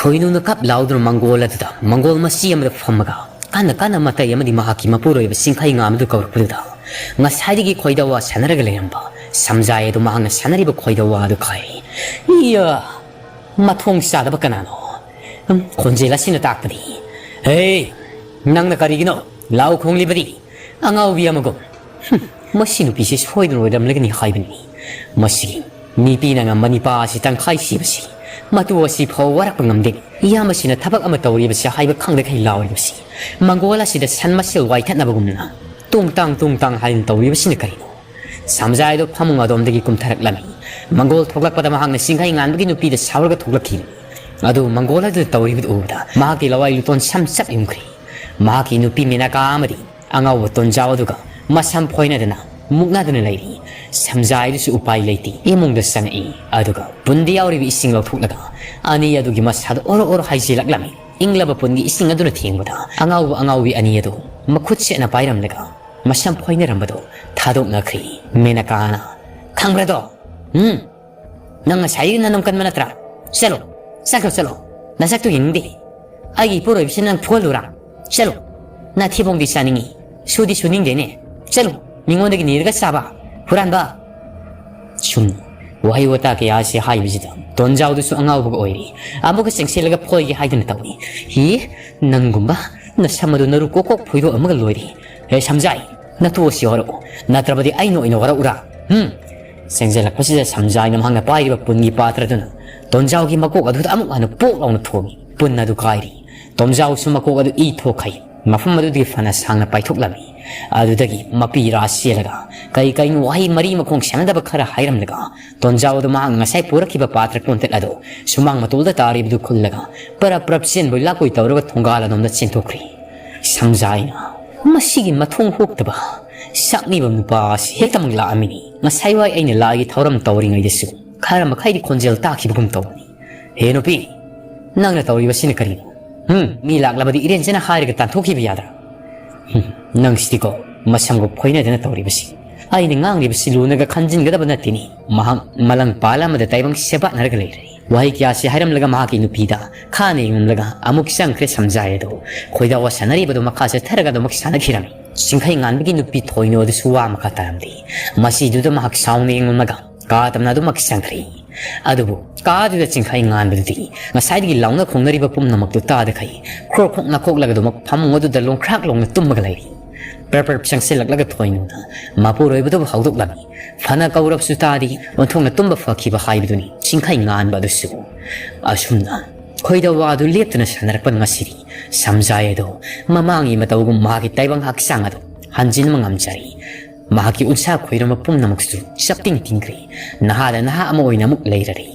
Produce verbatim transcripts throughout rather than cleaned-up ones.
ꯈꯣꯏꯅꯨꯅ ꯀꯞ ꯂꯥꯎꯗꯨꯅ ꯃꯪꯒꯣꯜ ꯑꯗꯨꯗ ꯃꯪꯒꯣꯜ ꯃꯆꯤ ꯑꯃꯗ ꯐꯝꯃꯒ ꯀꯟꯅ ꯀꯟꯅ ꯃꯇꯩ ꯑꯃꯗꯤ ꯃꯍꯥꯛꯀꯤ ꯃꯄꯨꯔꯣꯏꯕ ꯆꯤꯡꯈꯩ ꯉꯥ ꯑꯃꯗꯨ ꯀꯧꯔꯛꯄꯗꯨꯗ ꯉꯁꯥꯏꯗꯒꯤ ꯈꯣꯏꯗꯧ ꯋꯥ ꯁꯥꯟꯅꯔꯒ ꯂꯩꯔꯝꯕ ꯁꯝꯖꯥꯏ ꯑꯗꯨ ꯃꯍꯥꯛꯅ ꯁꯥꯟꯅꯔꯤꯕ ꯈꯣꯏꯗꯧ ꯋꯥ ꯑꯗꯨ ꯈꯥꯏꯔꯤ꯫ ꯏꯌꯥ! ꯃꯊꯣꯡ ꯆꯥꯗꯕ ꯀꯅꯥꯅꯣ? ꯎꯝ, ꯈꯣꯟꯖꯦꯜ ꯑꯁꯤꯅ ꯇꯥꯛꯄꯗꯤ, "ꯍꯦ! ꯅꯪꯅ ꯀꯔꯤꯒꯤꯅꯣ ꯂꯥꯎ ꯈꯣꯡꯂꯤꯕꯗꯤ?" ꯑꯉꯥꯎꯕꯤ ꯑꯃꯒꯨꯝ꯫ ꯍꯨꯝ, ꯃꯁꯤ ꯅꯨꯄꯤꯁꯤ ꯁꯣꯏꯗꯅ ꯑꯣꯏꯔꯝꯂꯒꯅꯤ ꯍꯥꯏꯕꯅꯤ꯫ ꯃꯁꯤ ꯃꯤꯄꯤꯅ ꯉꯝꯕ ꯅꯤꯄꯥ ꯑꯁꯤ ꯇꯪꯈꯥꯏ ꯁꯤꯕꯁꯤ ꯃꯇꯨ ꯑꯁꯤ ꯐꯥꯎ ꯋꯥꯔꯛꯄ ꯉꯝꯗꯦ꯫ ꯏꯌꯥꯝꯕꯁꯤꯅ ꯊꯕꯛ ꯑꯃ ꯇꯧꯔꯤꯕꯁꯤ ꯍꯥꯏꯕ ꯈꯪꯗꯈꯩ ꯂꯥꯎꯔꯤꯕꯁꯤ꯫ ꯃꯪꯒꯣꯜ ꯑꯁꯤꯗ ꯁꯟ ꯃꯁꯦꯜ ꯋꯥꯏꯊꯠꯅꯕꯒꯨꯝꯅ ꯇꯨꯡ ꯇꯥꯡ ꯇꯨꯡ ꯇꯥꯡ ꯍꯥꯏꯅ ꯇꯧꯔꯤꯕꯁꯤꯅ ꯀꯔꯤꯅꯣ? ꯁꯝꯖꯥꯏꯗꯣ ꯐꯃꯨꯡ ꯑꯗꯣꯝꯗꯒꯤ ꯀꯨꯝꯊꯔꯛꯂꯝꯃꯤ꯫ ꯃꯪꯒꯣꯜ ꯊꯣꯛꯂꯛꯄꯗ ꯃꯍꯥꯛꯅ ꯆꯤꯡꯈꯩ ꯉꯥꯟꯕꯒꯤ ꯅꯨꯄꯤꯗ ꯁꯥꯎꯔꯒ ꯊꯣꯛꯂꯛꯈꯤ꯫ ꯑꯗꯨ ꯃꯪꯒꯣꯜ ꯑꯗꯨꯗ ꯇꯧꯔꯤꯕꯗꯨ ꯎꯕꯗ ꯃꯍꯥꯛꯀꯤ ꯂꯋꯥꯏ ꯂꯨꯇꯣꯟ ꯁꯝ ꯆꯞ ꯌꯨꯡꯈ꯭ꯔꯦ꯫ ꯃꯍꯥꯛꯀꯤ ꯅꯨꯄꯤ ꯃꯦꯅꯀꯥ ꯑꯃꯗꯤ ꯑꯉꯥꯎꯕ ꯇꯣꯟꯖꯥꯎ ꯑꯗꯨꯒ ꯃꯁꯝ ꯐꯣꯏꯅꯗꯅ ꯃꯨꯛꯅꯗꯨꯅ ꯂꯩꯔꯤ꯫ ꯁꯝꯖꯥꯏꯗꯨꯁꯨ ꯎꯄꯥꯏ ꯂꯩꯇꯦ ꯏꯃꯨꯡꯗ ꯆꯪꯉꯛꯏ꯫ ꯑꯗꯨꯒ ꯄꯨꯟꯗ ꯌꯥꯎꯔꯤꯕ ꯏꯁꯤꯡ ꯂꯧꯊꯣꯛꯂꯒ ꯑꯅꯤ ꯑꯗꯨꯒꯤ ꯃꯁꯥꯗ ꯑꯣꯔꯣ ꯑꯣꯔꯣ ꯍꯥꯏꯖꯤꯜꯂꯛꯂꯝꯃꯤ꯫ ꯏꯪꯂꯕ ꯄꯨꯟꯒꯤ ꯏꯁꯤꯡ ꯑꯗꯨꯅ ꯊꯦꯡꯕꯗ ꯑꯉꯥꯎꯕ ꯑꯉꯥꯎꯕꯤ ꯑꯅꯤ ꯑꯗꯨ ꯃꯈꯨꯠ ꯁꯦꯠꯅ ꯄꯥꯏꯔꯝꯂꯒ ꯃꯁꯝ ꯐꯣꯏꯅꯔꯝꯕꯗꯨ ꯊꯥꯗꯣꯛꯅꯈ꯭ꯔꯤ꯫ ꯃꯦꯅꯀꯥꯅ, "ꯈꯪꯕ꯭ꯔꯗꯣ? ꯎꯝ? ꯅꯪ ꯉꯁꯥꯏ ꯅꯅꯝ ꯀꯟꯕ ꯅꯠꯇ꯭ꯔꯥ? ꯆꯠꯂꯣ, ꯆꯠꯈ꯭ꯔꯣ, ꯆꯠꯂꯣ꯫ ꯅꯁꯛꯇꯨ ꯌꯦꯡꯅꯤꯡꯗꯦ꯫ ꯑꯩꯒꯤ ꯏꯄꯨꯔꯣꯏꯕꯁꯤ ꯅꯪ ꯐꯨꯍꯜꯂꯨꯔꯥ? ꯆꯠꯂꯣ꯫ ꯅꯥꯊꯤꯕꯣꯡꯗꯤ ꯆꯥꯅꯤꯡꯉꯤ, ꯁꯨꯗꯤ ꯁꯨꯅꯤꯡꯗꯦꯅꯦ꯫ ꯆꯠꯂꯣ, ꯃꯤꯉꯣꯟꯗꯒꯤ ꯅꯤꯔꯒ ꯆꯥꯕ ꯍꯨꯔꯥꯟꯕ"꯫ ꯁꯨꯝ ꯋꯥꯍꯩ ꯋꯥꯇꯥ ꯀꯌꯥ ꯑꯁꯤ ꯍꯥꯏꯕꯁꯤꯗ ꯇꯣꯟꯖꯥꯎꯗꯨꯁꯨ ꯑꯉꯥꯎꯕꯒ ꯑꯣꯏꯔꯤ꯫ ꯑꯃꯨꯛꯀ ꯆꯦꯡꯁꯤꯜꯂꯒ ꯐꯣꯏꯒꯦ ꯍꯥꯏꯗꯨꯅ ꯇꯧꯏ꯫ "ꯍꯤ, ꯅꯪꯒꯨꯝꯕ ꯅꯁꯝ ꯑꯗꯨ ꯅꯔꯨ ꯀꯣꯛ ꯀꯣꯛ ꯐꯣꯏꯗꯣꯛꯑꯝꯃꯒ ꯂꯣꯏꯔꯦ꯫ ꯍꯦ ꯁꯝꯖꯥꯏ, ꯅꯇꯨ ꯑꯁꯤ ꯋꯥꯔꯛꯎ, ꯅꯠꯇ꯭ꯔꯕꯗꯤ ꯑꯩꯅ ꯑꯣꯏꯅ ꯋꯥꯔꯛꯎꯔꯥ? ꯍꯨꯝ?" ꯆꯦꯡꯁꯤꯜꯂꯛꯄꯁꯤꯗ ꯁꯝꯖꯥꯏꯅ ꯃꯍꯥꯛꯅ ꯄꯥꯏꯔꯤꯕ ꯄꯨꯟꯒꯤ ꯄꯥꯇ꯭ꯔꯗꯨꯅ ꯇꯣꯟꯖꯥꯎꯒꯤ ꯃꯀꯣꯛ ꯑꯗꯨꯗ ꯑꯃꯨꯛ ꯍꯟꯅ ꯄꯣꯛ ꯂꯥꯎꯅ ꯊꯣꯝꯃꯤ꯫ ꯄꯨꯟ ꯑꯗꯨ ꯀꯥꯏꯔꯤ꯫ ꯇꯣꯟꯖꯥꯎꯁꯨ ꯃꯀꯣꯛ ꯑꯗꯨ ꯏ ꯊꯣꯛꯈꯩ ꯃꯐꯝ ꯑꯗꯨꯗꯒꯤ ꯐꯅ ꯁꯥꯡꯅ ꯄꯥꯏꯊꯣꯛꯂꯝꯃꯤ꯫ ꯑꯗꯨꯗꯒꯤ ꯃꯄꯤ ꯔꯥ ꯆꯦꯜꯂꯒ ꯀꯩ ꯀꯩꯅꯣ ꯋꯥꯍꯩ ꯃꯔꯤ ꯃꯈꯣꯡ ꯁꯦꯟꯅꯗꯕ ꯈꯔ ꯍꯥꯏꯔꯝꯂꯒ ꯇꯣꯟꯖꯥꯎꯗ ꯃꯍꯥꯛꯅ ꯉꯁꯥꯏ ꯄꯨꯔꯛꯈꯤꯕ ꯄꯥꯇ꯭ꯔ ꯀꯣꯟꯇꯦꯠ ꯑꯗꯨ ꯁꯨꯃꯥꯡ ꯃꯇꯣꯜꯗ ꯇꯥꯔꯤꯕꯗꯨ ꯈꯨꯜꯂꯒ ꯄꯔꯞ ꯄꯔꯞ ꯆꯦꯟꯕꯣꯏ ꯂꯥꯛꯄꯣꯏ ꯇꯧꯔꯒ ꯊꯣꯡꯒꯥꯜ ꯑꯗꯣꯝꯗ ꯆꯦꯟꯊꯣꯛꯈ꯭ꯔꯤ꯫ ꯁꯝꯖꯥꯏꯅ, "ꯃꯁꯤꯒꯤ ꯃꯊꯣꯡ ꯍꯣꯛꯇꯕ ꯁꯛꯅꯤꯕ ꯅꯨꯄꯥ ꯑꯁꯤ ꯍꯦꯛꯇꯃꯛ ꯂꯥꯛꯑꯝꯃꯤꯅꯤ꯫ ꯉꯁꯥꯏ ꯋꯥꯏ ꯑꯩꯅ ꯂꯥꯏꯒꯤ ꯊꯧꯔꯝ ꯇꯧꯔꯤꯉꯩꯗꯁꯨ ꯈꯔ ꯃꯈꯩꯗꯤ ꯈꯣꯟꯖꯦꯜ ꯇꯥꯈꯤꯕꯒꯨꯝ ꯇꯧꯕꯅꯤ꯫ ꯍꯦ ꯅꯨꯄꯤ, ꯅꯪꯅ ꯇꯧꯔꯤꯕꯁꯤꯅ ꯀꯔꯤꯅꯣ? ꯍꯨꯝ, ꯃꯤ ꯂꯥꯛꯂꯕꯗꯤ ꯏꯔꯦꯟꯖꯅ ꯍꯥꯏꯔꯒ ꯇꯥꯟꯊꯣꯛꯈꯤꯕ ꯌꯥꯗ꯭ꯔꯥ? ꯍꯨꯝ, ꯅꯪꯁꯤꯗꯤꯀꯣ, ꯃꯁꯝꯒ ꯐꯣꯏꯅꯗꯅ ꯇꯧꯔꯤꯕꯁꯤ꯫ ꯑꯩꯅ ꯉꯥꯡꯂꯤꯕꯁꯤ ꯂꯨꯅꯒ ꯈꯟꯖꯤꯟꯒꯗꯕ ꯅꯠꯇꯦꯅꯤ꯫ ꯃꯍꯥꯛ ꯃꯂꯪ ꯄꯥꯜ ꯑꯃꯗ ꯇꯥꯏꯕꯪ ꯁꯦꯕꯥꯠꯅꯔꯒ ꯂꯩꯔꯦ"꯫ ꯋꯥꯍꯩ ꯀꯌꯥꯁꯤ ꯍꯥꯏꯔꯝꯂꯒ ꯃꯍꯥꯛꯀꯤ ꯅꯨꯄꯤꯗ ꯈꯥꯅ ꯌꯦꯡꯂꯝꯂꯒ ꯑꯃꯨꯛ ꯆꯪꯈ꯭ꯔꯦ ꯁꯝꯖꯥꯏ ꯑꯗꯣ꯫ ꯈꯣꯏꯗꯥꯋꯥ ꯁꯥꯟꯅꯔꯤꯕꯗꯨ ꯃꯈꯥ ꯆꯠꯊꯔꯒ ꯑꯗꯨꯃꯛ ꯁꯥꯟꯅꯈꯤꯔꯝꯃꯤ꯫ ꯆꯤꯡꯈꯩ ꯉꯥꯟꯕꯒꯤ ꯅꯨꯄꯤ ꯊꯣꯏꯅꯨ ꯑꯗꯨꯁꯨ ꯋꯥ ꯃꯈꯥ ꯇꯥꯔꯝꯗꯦ꯫ ꯃꯁꯤꯗꯨꯗ ꯃꯍꯥꯛ ꯁꯥꯎꯅ ꯌꯦꯡꯂꯝꯂꯒ ꯀꯥ ꯇꯝꯅ ꯑꯗꯨꯃꯛ ꯆꯪꯈ꯭ꯔꯦ꯫ ꯑꯗꯨꯕꯨ ꯀꯥꯗꯨꯗ ꯆꯤꯡꯈꯩ ꯉꯥꯟꯕꯗꯨꯗꯤ ꯉꯁꯥꯏꯗꯒꯤ ꯂꯥꯎꯅ ꯈꯣꯡꯅꯔꯤꯕ ꯄꯨꯝꯅꯃꯛꯇꯨ ꯇꯥꯗꯈꯩ ꯈ꯭ꯔꯣꯛ ꯈ꯭ꯔꯣꯛ ꯅꯥꯈꯣꯛꯂꯒ ꯑꯗꯨꯃꯛ ꯐꯃꯨꯡ ꯑꯗꯨꯗ ꯂꯣꯡꯈ꯭ꯔꯥꯛ ꯂꯣꯡꯅ ꯇꯨꯝꯃꯒ ꯂꯩꯔꯤ꯫ ꯄ꯭ꯔꯞ ꯄ꯭ꯔꯞ ꯆꯪꯁꯤꯜꯂꯛꯂꯒ ꯊꯣꯏꯅꯨꯅ ꯃꯄꯨꯔꯣꯏꯕꯗꯨꯕꯨ ꯍꯧꯗꯣꯛꯂꯝꯃꯤ꯫ ꯐꯅ ꯀꯧꯔꯕꯁꯨ ꯇꯥꯗꯦ, ꯑꯣꯟꯊꯣꯛꯅ ꯇꯨꯝꯕ ꯐꯈꯤꯕ ꯍꯥꯏꯕꯗꯨꯅꯤ ꯆꯤꯡꯈꯩ ꯉꯥꯟꯕ ꯑꯗꯨꯁꯨ꯫ ꯑꯁꯨꯝꯅ ꯈꯣꯏꯗ ꯋꯥꯗꯨ ꯂꯦꯞꯇꯅ ꯁꯥꯟꯅꯔꯛꯄ ꯉꯁꯤꯗꯤ ꯁꯝꯖꯥꯏ ꯑꯗꯣ ꯃꯃꯥꯡꯒꯤ ꯃꯇꯧꯒꯨꯝ ꯃꯍꯥꯛꯀꯤ ꯇꯥꯏꯕꯪ ꯍꯛꯆꯥꯡ ꯑꯗꯨ ꯍꯟꯖꯤꯟꯕ ꯉꯝꯖꯔꯤ꯫ ꯃꯍꯥꯛꯀꯤ ꯎꯟꯁꯥ ꯈꯣꯏꯔꯝꯕ ꯄꯨꯝꯅꯃꯛꯁꯨ ꯆꯞꯇꯤꯡ ꯇꯤꯡꯈ꯭ꯔꯦ꯫ ꯅꯍꯥꯗ ꯅꯍꯥ ꯑꯃ ꯑꯣꯏꯅ ꯑꯃꯨꯛ ꯂꯩꯔꯔꯦ꯫